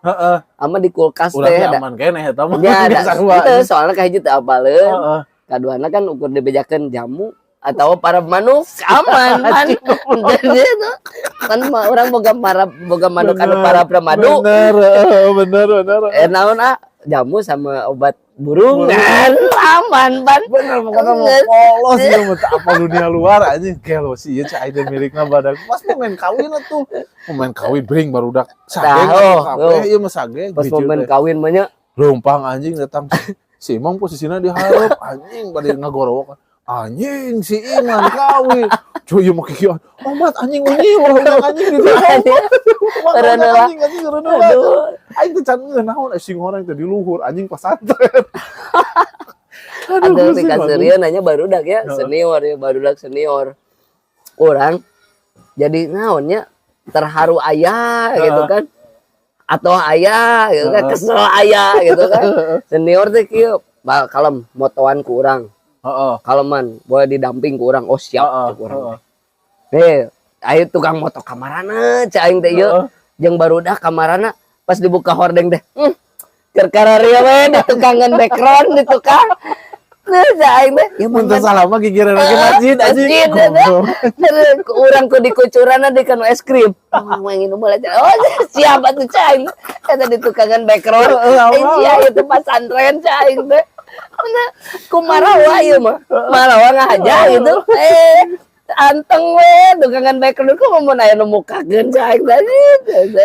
Aman di kulkas Urang teh teh da. Aman keneh eta mah. Ya, da, Sarua, itu anjing. Soalnya kahiji teu apaleun. Kaduana kan ukur dibejakeun jamu atau para manuk aman kan. Jadi itu kan mah urang boga para boga manuk anu para madu. Bener, heeh, bener bener. Eh, naon ah, jamu sama obat burung Burung. Kan aman pan. Bener, pokoknya mau polos ya, mau tak apa dunia luar anjing gelo sih ya cek aing teh milikna badak pas momen kawin atuh, momen kawin bring barudak sageng Tah, oh, kabeh oh. ieu mah sageng Pas bijil momen teh. Kawin mah nya. Leumpang anjing datang si Imong posisinya di hareup anjing bade ngagorowok anjing, si Iman kawin cuy, ieu mah kikieuan omat anjing, unyi ulah undang anjing di dieu. Eureun heula. Anjing anjing eureun heula. Aduh. Aing teh can ngeuh naon eh sing horeng teh di luhur anjing pasantren. Aduh, Ada pusing, di aduh. kaserian nanya barudak ya, senior ya, barudak senior. Urang jadi naonnya terharu ayah gitu kan. Atau ayah gitu kan, kesel ayah gitu kan. Senior teh kieu, "Ba, kalem motoan ku urang." "Kaleman, boleh didamping ku urang." "Oh, siap," cek urang. Nih, ayo tukang moto kamarana cek aing teh ieu. Jeung barudak kamarana pas dibuka hordeng teh. Keur kararia we di tukangan background di tukang. Nah, cek aing teh. Ya Mun teu salah mah gigireun lagi masjid anjing. Masjid, Goblok. Urang ku dikucuranna di kanu es krim. Oh, yang minum boleh. Oh, siap atuh cek aing. Eta di tukangan background. Eh, sia itu pasantren cek aing teh. Mana kumarawa ieu mah. Marawa ngahaja gitu. Eh, anteng we tukangan background ku mun aya nu mukakeun cek aing tadi.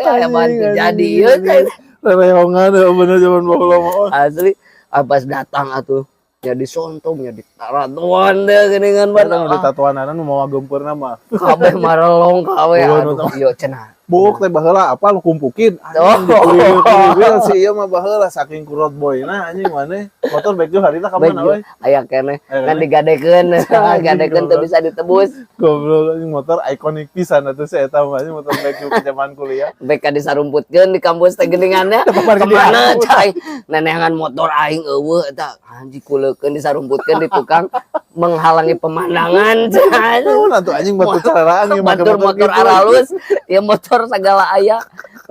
Saya bantu jadi ieu cek aing. Rerehongan ya bener zaman baheula mah. Asli, ah, pas datang atuh nya disontong nya ditaratuan deh geuningan. Eta nu Ban ditatuanana nu mawa gempeurna mah. Kabeh marelong kabeh. Eueuh, aduh ieu cenah. Buuk teh baheula apa lu kumpukin Oh. anjing dikuliwil si ieu mah baheula saking ku road boy nah anjing maneh motor back harita ka Baik mana we. Aya keneh Aya kan keneh. digadekeun. Anjing, Gadekeun teu goblok. bisa ditebus. Goblok anjing motor ikonik pisan atuh si eta mah anjing motor back zaman kuliah. BK disarumputkeun di kampus teh geuningannya. Kemana Kemana cai neneangan motor aing eueuh eta anjing, kuleukeun disarumputkeun di tukang menghalangi pemandangan cai. Naon atuh anjing batu cararaan ieu make Batur motor gitu. Aralus ya motor segala aya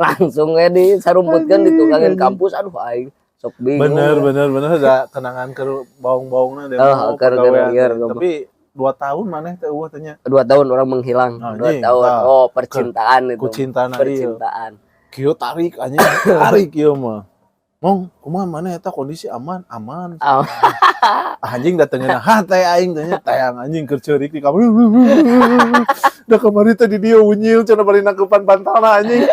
langsung we disarumputkeun di tukangin kampus, aduh aing sok bingung. Bener bener bener ada kenangan ke baung-baungna deh Oh, mau keur pagawean lieur teh. gua mah. Tapi 2 tahun maneh teh eueuh teh nya. 2 tahun urang menghilang 2 Anjing, tahun. tah. Oh, percintaan itu. Ku cintana ieu. Percintaan. Kieu tarik anjing, tarik ieu mah. Mong, kumaha maneh eta kondisi aman? Aman. Ah. Anjing datengin hate aing teh nya tayang anjing keur ceurik di kamar. Da kamari teh di dieu unyil cenah bari nangkepan bantalna anjing.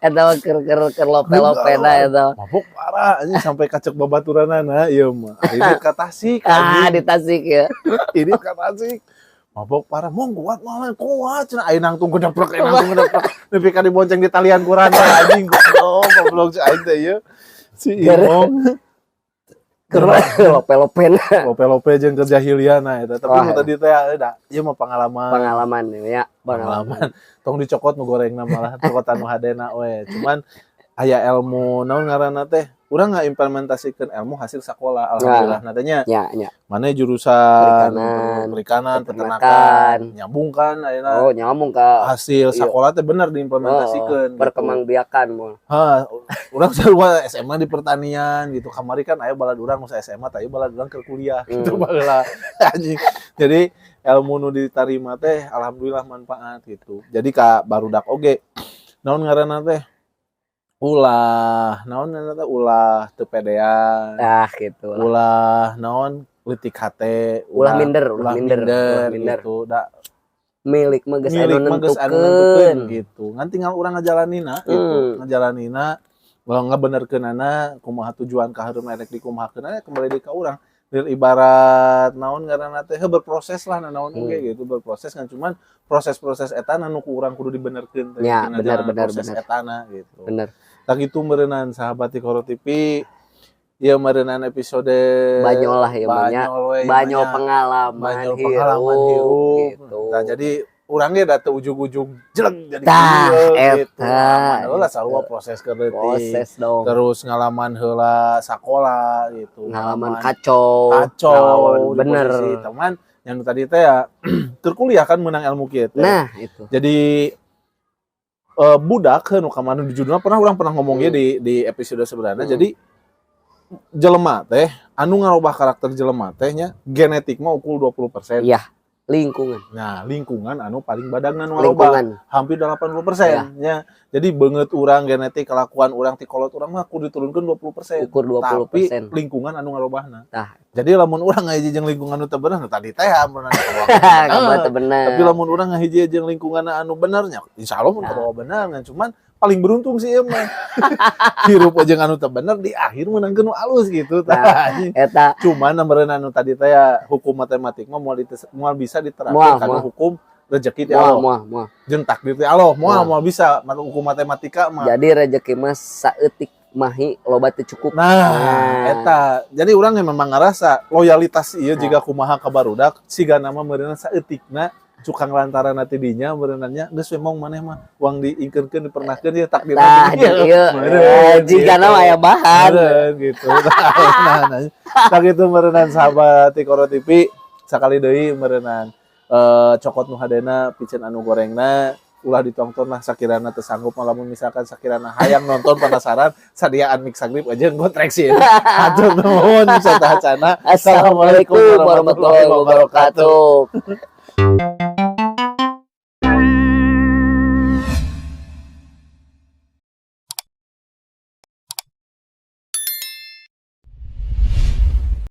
Eta mah keur keur keur lope-lopena eta. Mabok parah anjing sampai kacek babaturanana ieu mah. Ini ka Tasik Ah, anjing. di Tasik ya. Ini ka Tasik. Mabok parah, mong kuat malah kuat cenah aing nangtung gedeprek, aing nangtung gedeprek. Nepi ka dibonceng di talian ku rantai anjing goblok, goblok si aing teh ieu. Si Imong Keur lope-lopena. Lope-lope jeung keur jahiliana eta. Tapi Wah. nu tadi teh da ieu mah pengalaman. Pengalaman ya, pengalaman. Pengalaman. Tong dicokot nu gorengna malah cokotan nu hadena we. Cuman aya ilmu naon ngaranna teh Urang ngaimplementasikan ilmu hasil sekolah, alhamdulillah natanya. Ya, ya. Mana jurusan Perikanan, perikanan, peternakan. Peternakan, nyambung kan ayeuna. Oh, nyambung ke Hasil sekolah teh bener diimplementasikan gitu. Perkembangbiakan mau. Hah, urang sarua SMA di pertanian gitu. Kamari kan aya balad urang nu SMA, tah ieu balad urang ke kuliah gitu baheula. Anjing. Jadi ilmu nu ditarima teh alhamdulillah manfaat gitu. Jadi ka barudak oge naon ngaranna teh, ulah naon ngaranna teh, ulah teu pedean. Ah, gitu lah. Ulah naon, leutik hate, Ulah minder, ulah minder, ulah minder. Gitu. Da Milik mah geus milik anu mah geus anu nentukeun. Nentukeun gitu. Ngan tinggal urang ngajalanina gitu. Ngajalanina, ulah ngabenerkeunana kumaha tujuan kahareup rek dikumahakeun, kembali deui ka urang. Lir ibarat naon ngaranna teh, heuh, berproses lah naon oge gitu, berproses kan, cuman proses-proses eta nu ku urang kudu dibenerkeun teh dina jalan proses etana gitu. Tah kitu meureunan, sahabat Tikoro TV. Ieu meureunan episode Banyol lah ya banyak. Banyol we, Banyol banyak. Pengalaman Banyol pengalaman hirup. gitu. Nah, jadi urang ge da teu ujug-ujug jelek jadi Tah, kieu gitu. eta, Ngalaman heula gitu. Sarua proses keur leutik. Proses dong. Terus ngalaman heula sakola gitu. Ngalaman kacau. Kacau ngalaman di bener. posisi teman yang tadi teh ya keur kuliah kan menang ilmu kieu teh. Nah, itu. Jadi budak nu kamana di judulna pernah orang pernah ngomongnya di episode sebenarnya. Jadi jelema teh anu ngarobah karakter jelema teh nya genetik mah ukur 20%. Iya, lingkungan. Nah, lingkungan anu paling badagna nu ngarobah Lingkungan. Hampir 80% nya. Jadi beungeut urang, genetik, kelakuan urang ti kolot urang mah kudu diturunkeun 20%. Ukur 20%. Tapi lingkungan anu ngarobahna. Tah. Jadi lamun urang ngahiji jeung lingkungan nu teu bener, nu tadi teh amun Kabar teu bener. Tapi lamun urang ngahiji jeung lingkungan anu bener nya, insyaallah mun Nah. kabawa bener ngan cuman paling beruntung sih ieu mah. Hirup jeung anu teu bener di akhir meunangkeun nu alus gitu tah. Nah, eta. Cuman meureun anu tadi teh ya, hukum matematik mah moal moal bisa diterapkan Moal, karena moal. Hukum rezeki ti Moal Allah. Moal moal. Jeung takdir ti Allah moal Moal. Moal bisa hukum matematika mah. Jadi rezeki mah saeutik mahi loba teu cukup. Nah, Nah. eta. Jadi urang yang memang ngerasa loyalitas ieu Nah. jiga kumaha ka barudak, sigana mah meureunna saeutikna cukang lantaran ti dinya meureunna geus we mong maneh mah uang diingkeunkeun dipernahkeun ya takdirna Tah, di dieu. jeung ieu Meureun, jigana gitu. mah aya bahan. Meureun gitu. Nah, tah kitu meureunnan, sahabat Tikoro TV, sakali deui meureunnan cokot nu hadena piceun anu gorengna, ulah ditonton lah sakirana teu sanggup mah. Lamun misalkan sakirana hayang nonton, penasaran, sadiaan mix sagrip aja ngontreksi. Hatur nuhun satahacana. Assalamualaikum warahmatullahi wabarakatuh.